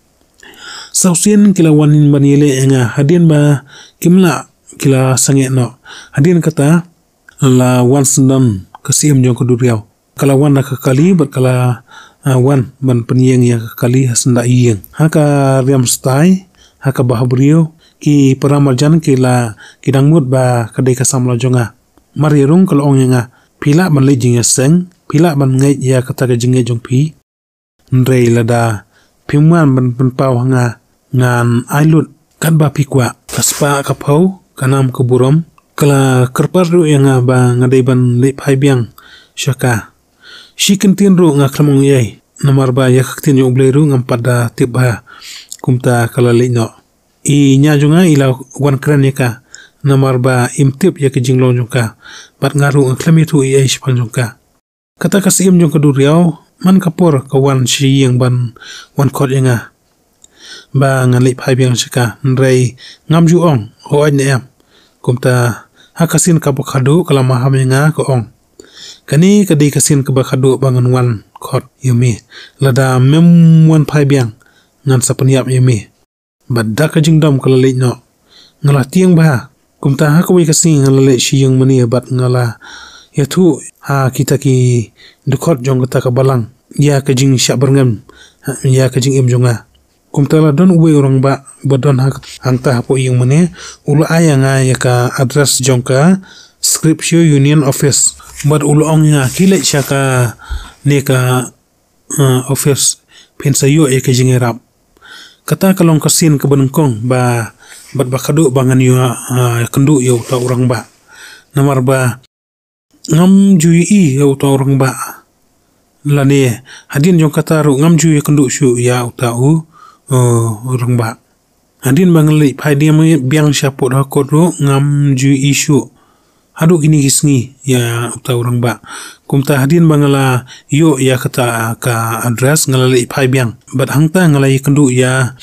Saw sien ki la wan ban ïaleh ïa nga, hadien ba kim lah, ki la sangeh noh. Hadien kata, la wan syndon ka Syiem jong ka duriaw. Ka la wan da ka kali bad ka la, ah, wan ban pynïeng ïa ka kali ha syndah ïing. Ha ka riam stai, ha kaba ha briew, ki para marjan ki la, ki dang mut ba ka dei ka samla jong nga. Mar ïa rung ka la ong ïa nga, "Phi lah ban leit jingïaseng, phi lah ban ngeit ïa kata ka jingngeit jong phi. Hynrei lada phim wan ban pynpaw ha nga, ngan ai lut katba phi kwah." Ka spah ka phew, ka nam ka burom, ka la kyrpad ruh ïa nga ba nga dei ban leit phai biang sha ka. Shi kyntien ruh nga khlem ong ei ei, namar ba ïa ka ktien jong U Blei ruh ngam pat da tip bha. Kumta ka la leit noh. I ñia jong nga i la wan kren ïa ka, namar ba im tip ïa ka jinglong jong ka. Bad nga ruh nga khlem ïathuh ei ei shaphang jong ka. Kata ka Syiem jong ka duriaw, man ka por ka wan sha ïing ban wan khot ïa nga ba ngan leit phai biang sha ka, hynrei ngam ju ong hooid ne em. Kumta ha ka sien kaba khatduh ka la maham ïa nga, ka ong, "Kane ka dei ka sien kaba khatduh ba ngan wan khot ïa me. Lada mem wan phai biang, ngan sa pynïap ïa me." Bad da ka jingdom ka la leit noh. Nga la tieng bha. Kumta ha kawei ka sngi nga la leit sha ïing mane bad nga la ïathuh ha kita ki dkhot jong kata ka balang ïa ka jingshah byrngem ïa ka jingim jong nga. Kumta la don uwei u rangbah ba don ha, hangta hapoh ïing mane, u la ai ïa nga ïa ka address jong ka Scripture Union Office. Bad u la ong ïa nga, "Khie leit sha kane ka, uh, office, phin sa ïoh ïa ka jingïarap." Kata ka long ka sien kaba nyngkong ba, bad ba khatduh ba ngan ïoh, uh, kynduh ïa uta u rangbah. Namar ba ngam ju ïohi ïa uta u rangbah. Lane hadien jong kata ruh ngam ju ïakynduh shuh ïa uta u, uh, rangbah. Hadien ba nga leit phai biang sha Port Harcourt ruh ngam ju ïohi shuh haduh kine ki sngi ïa uta u rangbah. Kumta hadien ba nga la ïoh ïa kata ka address, nga la leit phai biang. Bad hangta nga la ïakynduh ïa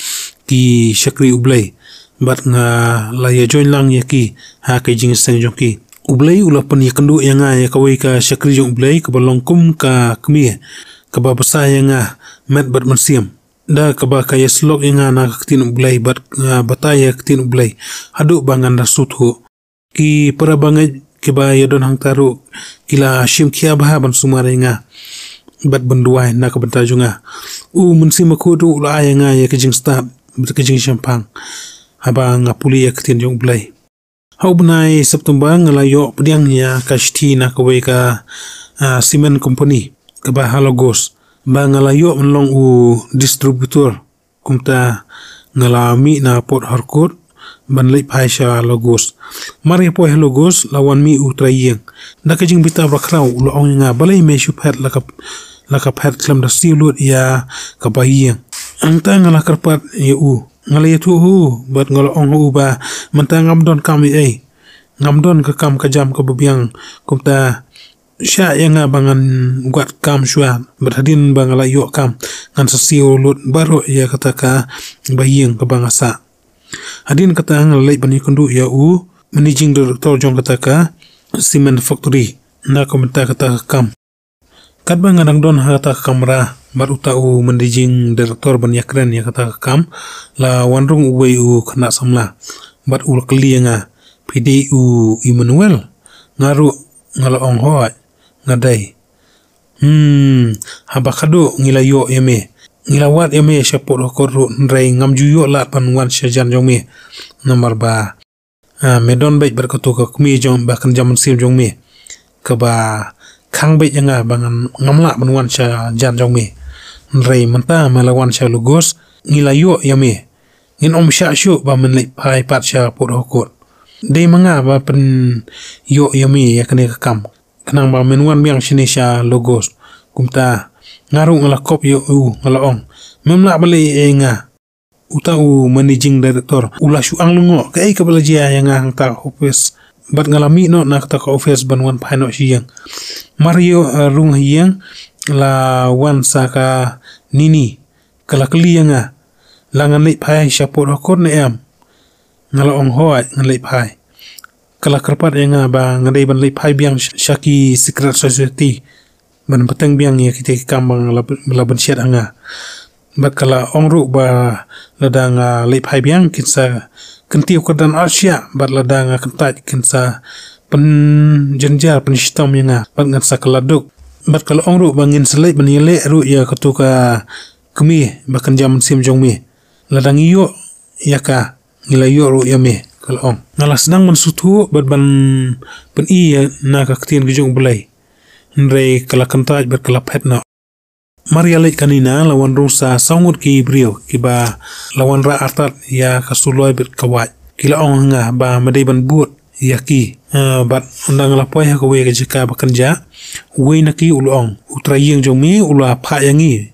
ki shakri U Blei. Bad nga la ïa join lang ïa ki ha ka jingïaseng jong ki. U Blei u la pynïakynduh ïa nga ïa kawei ka shakri jong U Blei kaba long kum ka kmie, kaba bsa ïa nga met bad mynsiem. Da kaba ka ïasyllok ïa nga na ka ktien U Blei bad nga batai ïa ka ktien U Blei haduh ba ngan da sngewthuh. Ki para bangeit kiba ïadon hangta ruh ki la shim khia bha ban sumar ïa nga bad ban duwai na ka bynta jong nga. U Mynsiem Bakhuid ruh u la ai ïa nga ïa ka jingstad bad ka jingshemphang haba nga pule ïa ka ktien jong U Blei. Ha u bnai September nga la ïoh pdiang ïa ka shithi na kawei ka, ah, cement company kaba ha Logos, ba nga la ïoh ban long u distributor. Kumta nga la mih na Port Harcourt ban leit phai sha Logos. Mar ïa poi ha Logos la wan mih u trai ïing. Da ka jingbitar bakhraw u la ong ïa nga, balei me shu phet la ka, la ka phet khlem da siew lut ïa kaba ïing. Hangta nga la kyrpad ïa u. Nga la ïathuh ha u bad nga la ong ha u ba mynta ngam don kam ei ei. Ngam don ka kam ka jam kaba biang, kumta shah ïa nga ba ngan wad kam shuwa, bad hadien ba nga la ïoh kam ngan sa siew lut baroh ïa kata kaba ïing kaba nga sah. Hadien kata nga la leit ban ïakynduh ïa u managing director jong kata ka cement factory na ka bynta kata ka kam. Katba nga dang don ha kata ka kamra bad uta u managing director ban ïakren ïa kata ka kam, la wan rung uwei u khynnah samla bad u la kylli ïa nga, phi dei u Emmanuel? Nga ruh nga la ong, hooid nga dei. Hmm, haba khadduh ngi la ïoh ïa me. Ngi la wad ïa me sha Port Harcourt ruh, hynrei ngam ju ïoh lad ban wan sha jan jong me. Namar ba, ah, me don beit bad kato ka kmie jong ba kynja mynsiem jong me, kaba khang beit ïa nga ba ngan, ngam lah ban wan sha jan jong me. Hynrei mynta me la wan sha Logos, ngi la ïoh ïa me. Ngin ym shah shuh ba men leit phai pat sha Port Harcourt. Dei ma nga ba pynïoh ïa me ïa kane ka kam, khnang ba men wan biang shane sha Logos. Kumta nga ruh nga la kop ïa u, nga la ong, mem lah ban leh ei ei nga. Uta u managing director u la shu ang lyngngoh, kaei kaba la jia ïa nga hangta ka office. Bad nga la mih noh na kata ka office ban wan phai noh sha ïing. Mar ïoh, eh, rung ha ïing, la wan sa ka Nini, ka la kylli ïa nga, la ngan leit phai sha Port Harcourt ne em? Nga la ong, hooid ngan leit phai. Ka la kyrpad ïa nga ba nga dei ban leit phai biang sh-, sha ki secret society ban bteng biang ïa kita ki kam ba nga la, la pynshet ha nga. Bad ka la ong ruh ba lada nga leit phai biang kin sa kyntiew kyrdan arshiah, bad lada nga kyntait kin sa pynjynjar pynshitom ïa nga bad ngan sa kylla duk. Bad ka la ong ruh ba ngin sa leit ban ïaleh ruh ïa kato ka kmie ba kynja mynsiem jong me. Lada ngi ïoh ïa ka, ngi la ïoh ruh ïa me, ka la ong. Nga la sdang ban sngewthuh bad ban pyni ïa na ka ktien ka jong U Blei. Hynrei ka la kyntait bad ka la phet noh. Mar ïa leit kane na la wan rung sa saw ngut ki briew kiba la wanrah artat ïa ka suloi bad ka wait. Ki la ong ha nga ba me dei ban bud ïa ki. Ah, bad ynda nga la poi ha kawei ka jaka ba kynja, uwei na ki u la ong, u trai ïing jong me u la phah ïa ngi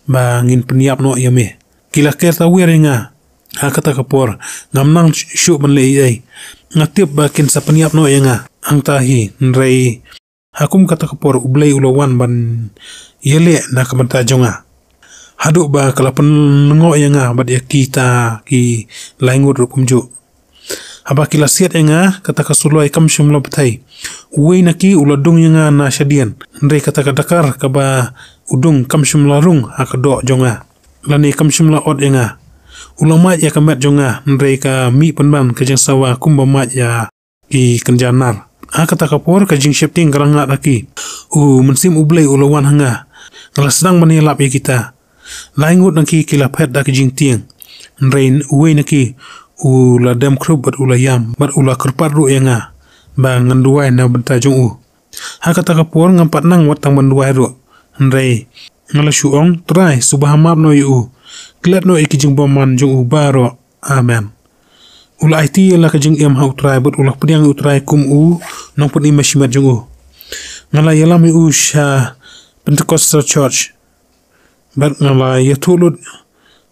ba ngin pynïap noh ïa me. Ki la ker tawiar ïa nga. Ha kata ka por ngam nang shuh ban leh ei ei. Nga tip ba kin sa pynïap noh ïa nga hangta hi, hynrei ha kum kata ka por U Blei u la wan ban ïaleh na ka bynta jong nga, haduh ba ka la pynlyngngoh ïa nga bad ïa kita ki lai ngut ruh kumjuh. Haba ki la siat ïa nga, kata ka suloi kam shym la bthei. Uwei na ki u la dung ïa nga na shadien, hynrei kata ka dakar kaba u dung kam shym la rung ha ka doh jong nga, lane kam shym la ot ïa nga. U la mad ïa ka met jong nga, hynrei ka mih pynban ka jingsawa kumba mad ïa ki kynja nar. Ha kata ka por ka jingsheptieng ka la ngat ha ki. U Mynsiem U Blei u la wan ha nga. Nga la sdang ban ïalap ïa kita. Lai ngut na ki ki la phet da ka jingtieng, hynrei uwei na ki u la dem khrup bad u la ïam bad u la kyrpad ruh ïa nga ba ngan duwai na bynta jong u. Ha kata ka por ngam pat nang wat tang ban duwai ruh, hynrei nga la shu ong, Trai, sngewbha map noh ïa u. Klet noh ïa ki jingbymman jong u baroh. Amen. U la aiti ïa la ka jingim ha U Trai bad u la pdiang ïa U Trai kum u nongpynim shimet jong u. Nga la ïalam ïa u sha Pentecostal Church bad nga la ïathuh lut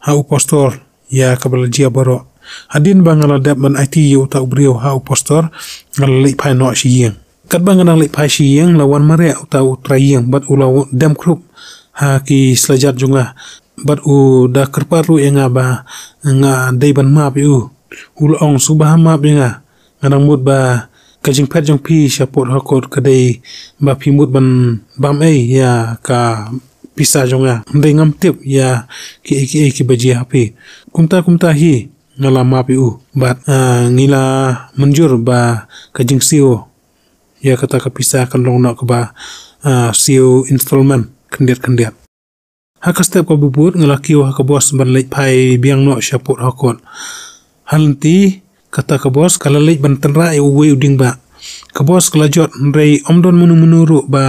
ha u pastor ïa kaba la jia baroh. Hadien ba nga la dep ban aiti ïa uta u briew ha u pastor, nga la leit phai noh sha ïing. Katba nga dang leit phai sha ïing la wan mareh uta u trai ïing bad u la dem khrup ha ki slajat jong nga bad u da kyrpad ruh ïa nga ba nga dei ban map ïa u. U la ong, sngewbha map ïa nga. Nga dang mut ba ka jingphet jong phi sha Port Harcourt ka dei ba phi mut ban bam ei ïa ka pisa jong nga. Hynrei ngam tip ïa kiei kiei kiba jia ha phi. Kumta kumta hi nga la map ïa u bad, ah, ngi la mynjur ba ka jingsiew ïa kata ka pisa kan long noh kaba, ah, siew installment khyndiat khyndiat. Ha ka step kaba bud nga la kiew ha ka bos ban leit phai biang noh sha Port Harcourt. Ha lynti kata ka bos ka la leit ban tynrah ïa uwei u dieng bah. Ka bos ka la jot, hynrei ym don mano mano ruh ba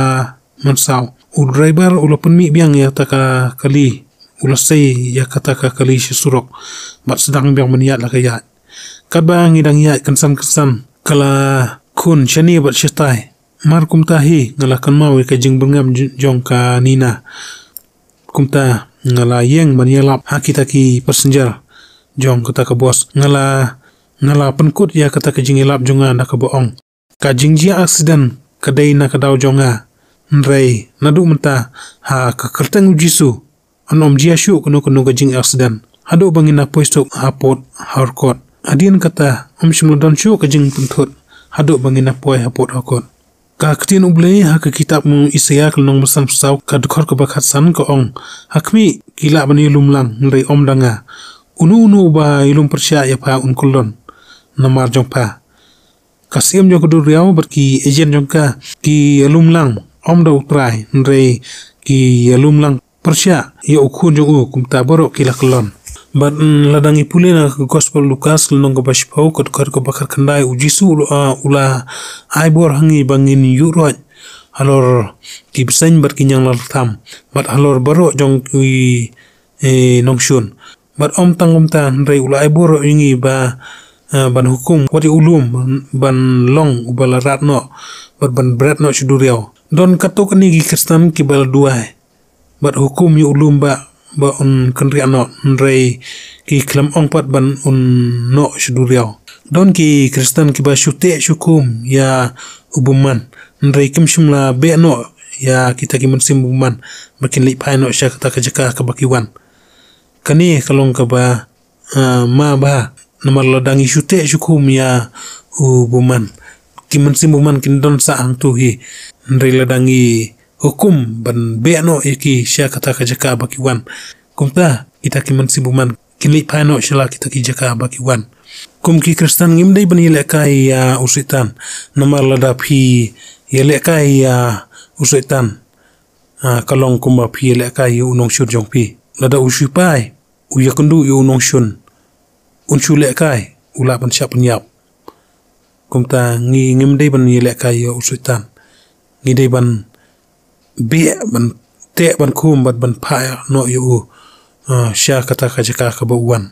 mynsaw. U driver u la pynmih biang ïa kata ka kali, u la sei ïa kata ka kali sha surok bad sdang biang ban ïaid la ka ïaid. Katba ngi dang ïaid kynsan kynsan ka la khun shane bad shatai. Mar kumta hi nga la kynmaw ïa ka jingbyrngem j-, jong ka Nina. Kumta nga la ïeng ban ïalap ha kita ki passenger jong kata ka bos. Nga la, nga la pynkut ïa kata ka jingïalap jong nga da kaba ong, ka jingjia accident ka dei na ka daw jong nga. Hynrei naduh mynta, ha ka kyrteng U Jisu, yn ym jia shuh kano kano ka jing accident haduh ba ngin ïa poi suk ha pud ha kot. Hadien kata ym shym la don shuh ka jingpynthut haduh ba ngin ïa poi ha pud ha kot. Ka ktien U Blei ha ka kitab u Isaïah ka lynnong ba san phew saw ka dkhot kaba khatsan ka ong, ha khmih, ki lah ban ïalum lang, hynrei ym da nga. Uno uno uba ïalum pyrshah ïa pha un kyllon namar jong pha. Ka siem jong ka duriaw bad ki ejen jong ka ki ïalum lang ym da U Trai, hynrei ki ïalum lang pyrshah ïa u khun jong u, kumta baroh ki la kyllon. Bad, mm, lada ngi pule na ka gospel Lukas lynnong kaba shiphew ka dkhot kaba khatkhyndai, U Jisu u la, u la ai bor ha ngi ba ngin ïuhroit halor ki bseiñ bad ki ñianglartham bad halor baroh jong ki, eh, nongshun. Bad ym tang kumta, hynrei u la ai bor ïa ngi ba, eh, ban hukum wat ïa u lum ban, ban long uba la rat noh bad ban bret noh sha duriaw. Don katto katne ki khristan kiba la duwai bad hukum ïa u lum bah ba un kynriah noh, hynrei ki khlem ong pat ban un noh sha duriaw. Don ki khristan kiba shu teh shu khum ïa u bymman, hynrei kim shym la beh noh ïa kita ki mynsiem bymman ba kin leit phai noh sha kata ka jaka kaba ki wan. Kane ka long kaba, ah, ma bha, namar lada ngi shu teh shu khum ïa u bymman, ki mynsiem bymman kin don sah hangto hi. Hynrei lada ngi hukum ban beh noh ïa ki sha kata ka jaka ba ki wan, kumta kita ki mynsiem bymman kin leit phai noh sha la kita ki jaka ba ki wan. Kum ki khristan ngim dei ban ïalehkai ïa u Soitan, namar lada phi ïalehkai ïa u Soitan, ah, ka long kumba phi ïalehkai ïa u nongshun jong phi. Lada u shipai u ïakynduh ïa u nongshun, un shu lehkai, u lah ban shah pynïap. Kumta ngi ngim dei ban ïalehkai ïa u Soitan. Ngi dei ban beh, ban teh, ban khum bad ban phah noh ïa u, ah, sha kata ka jaka kaba u wan.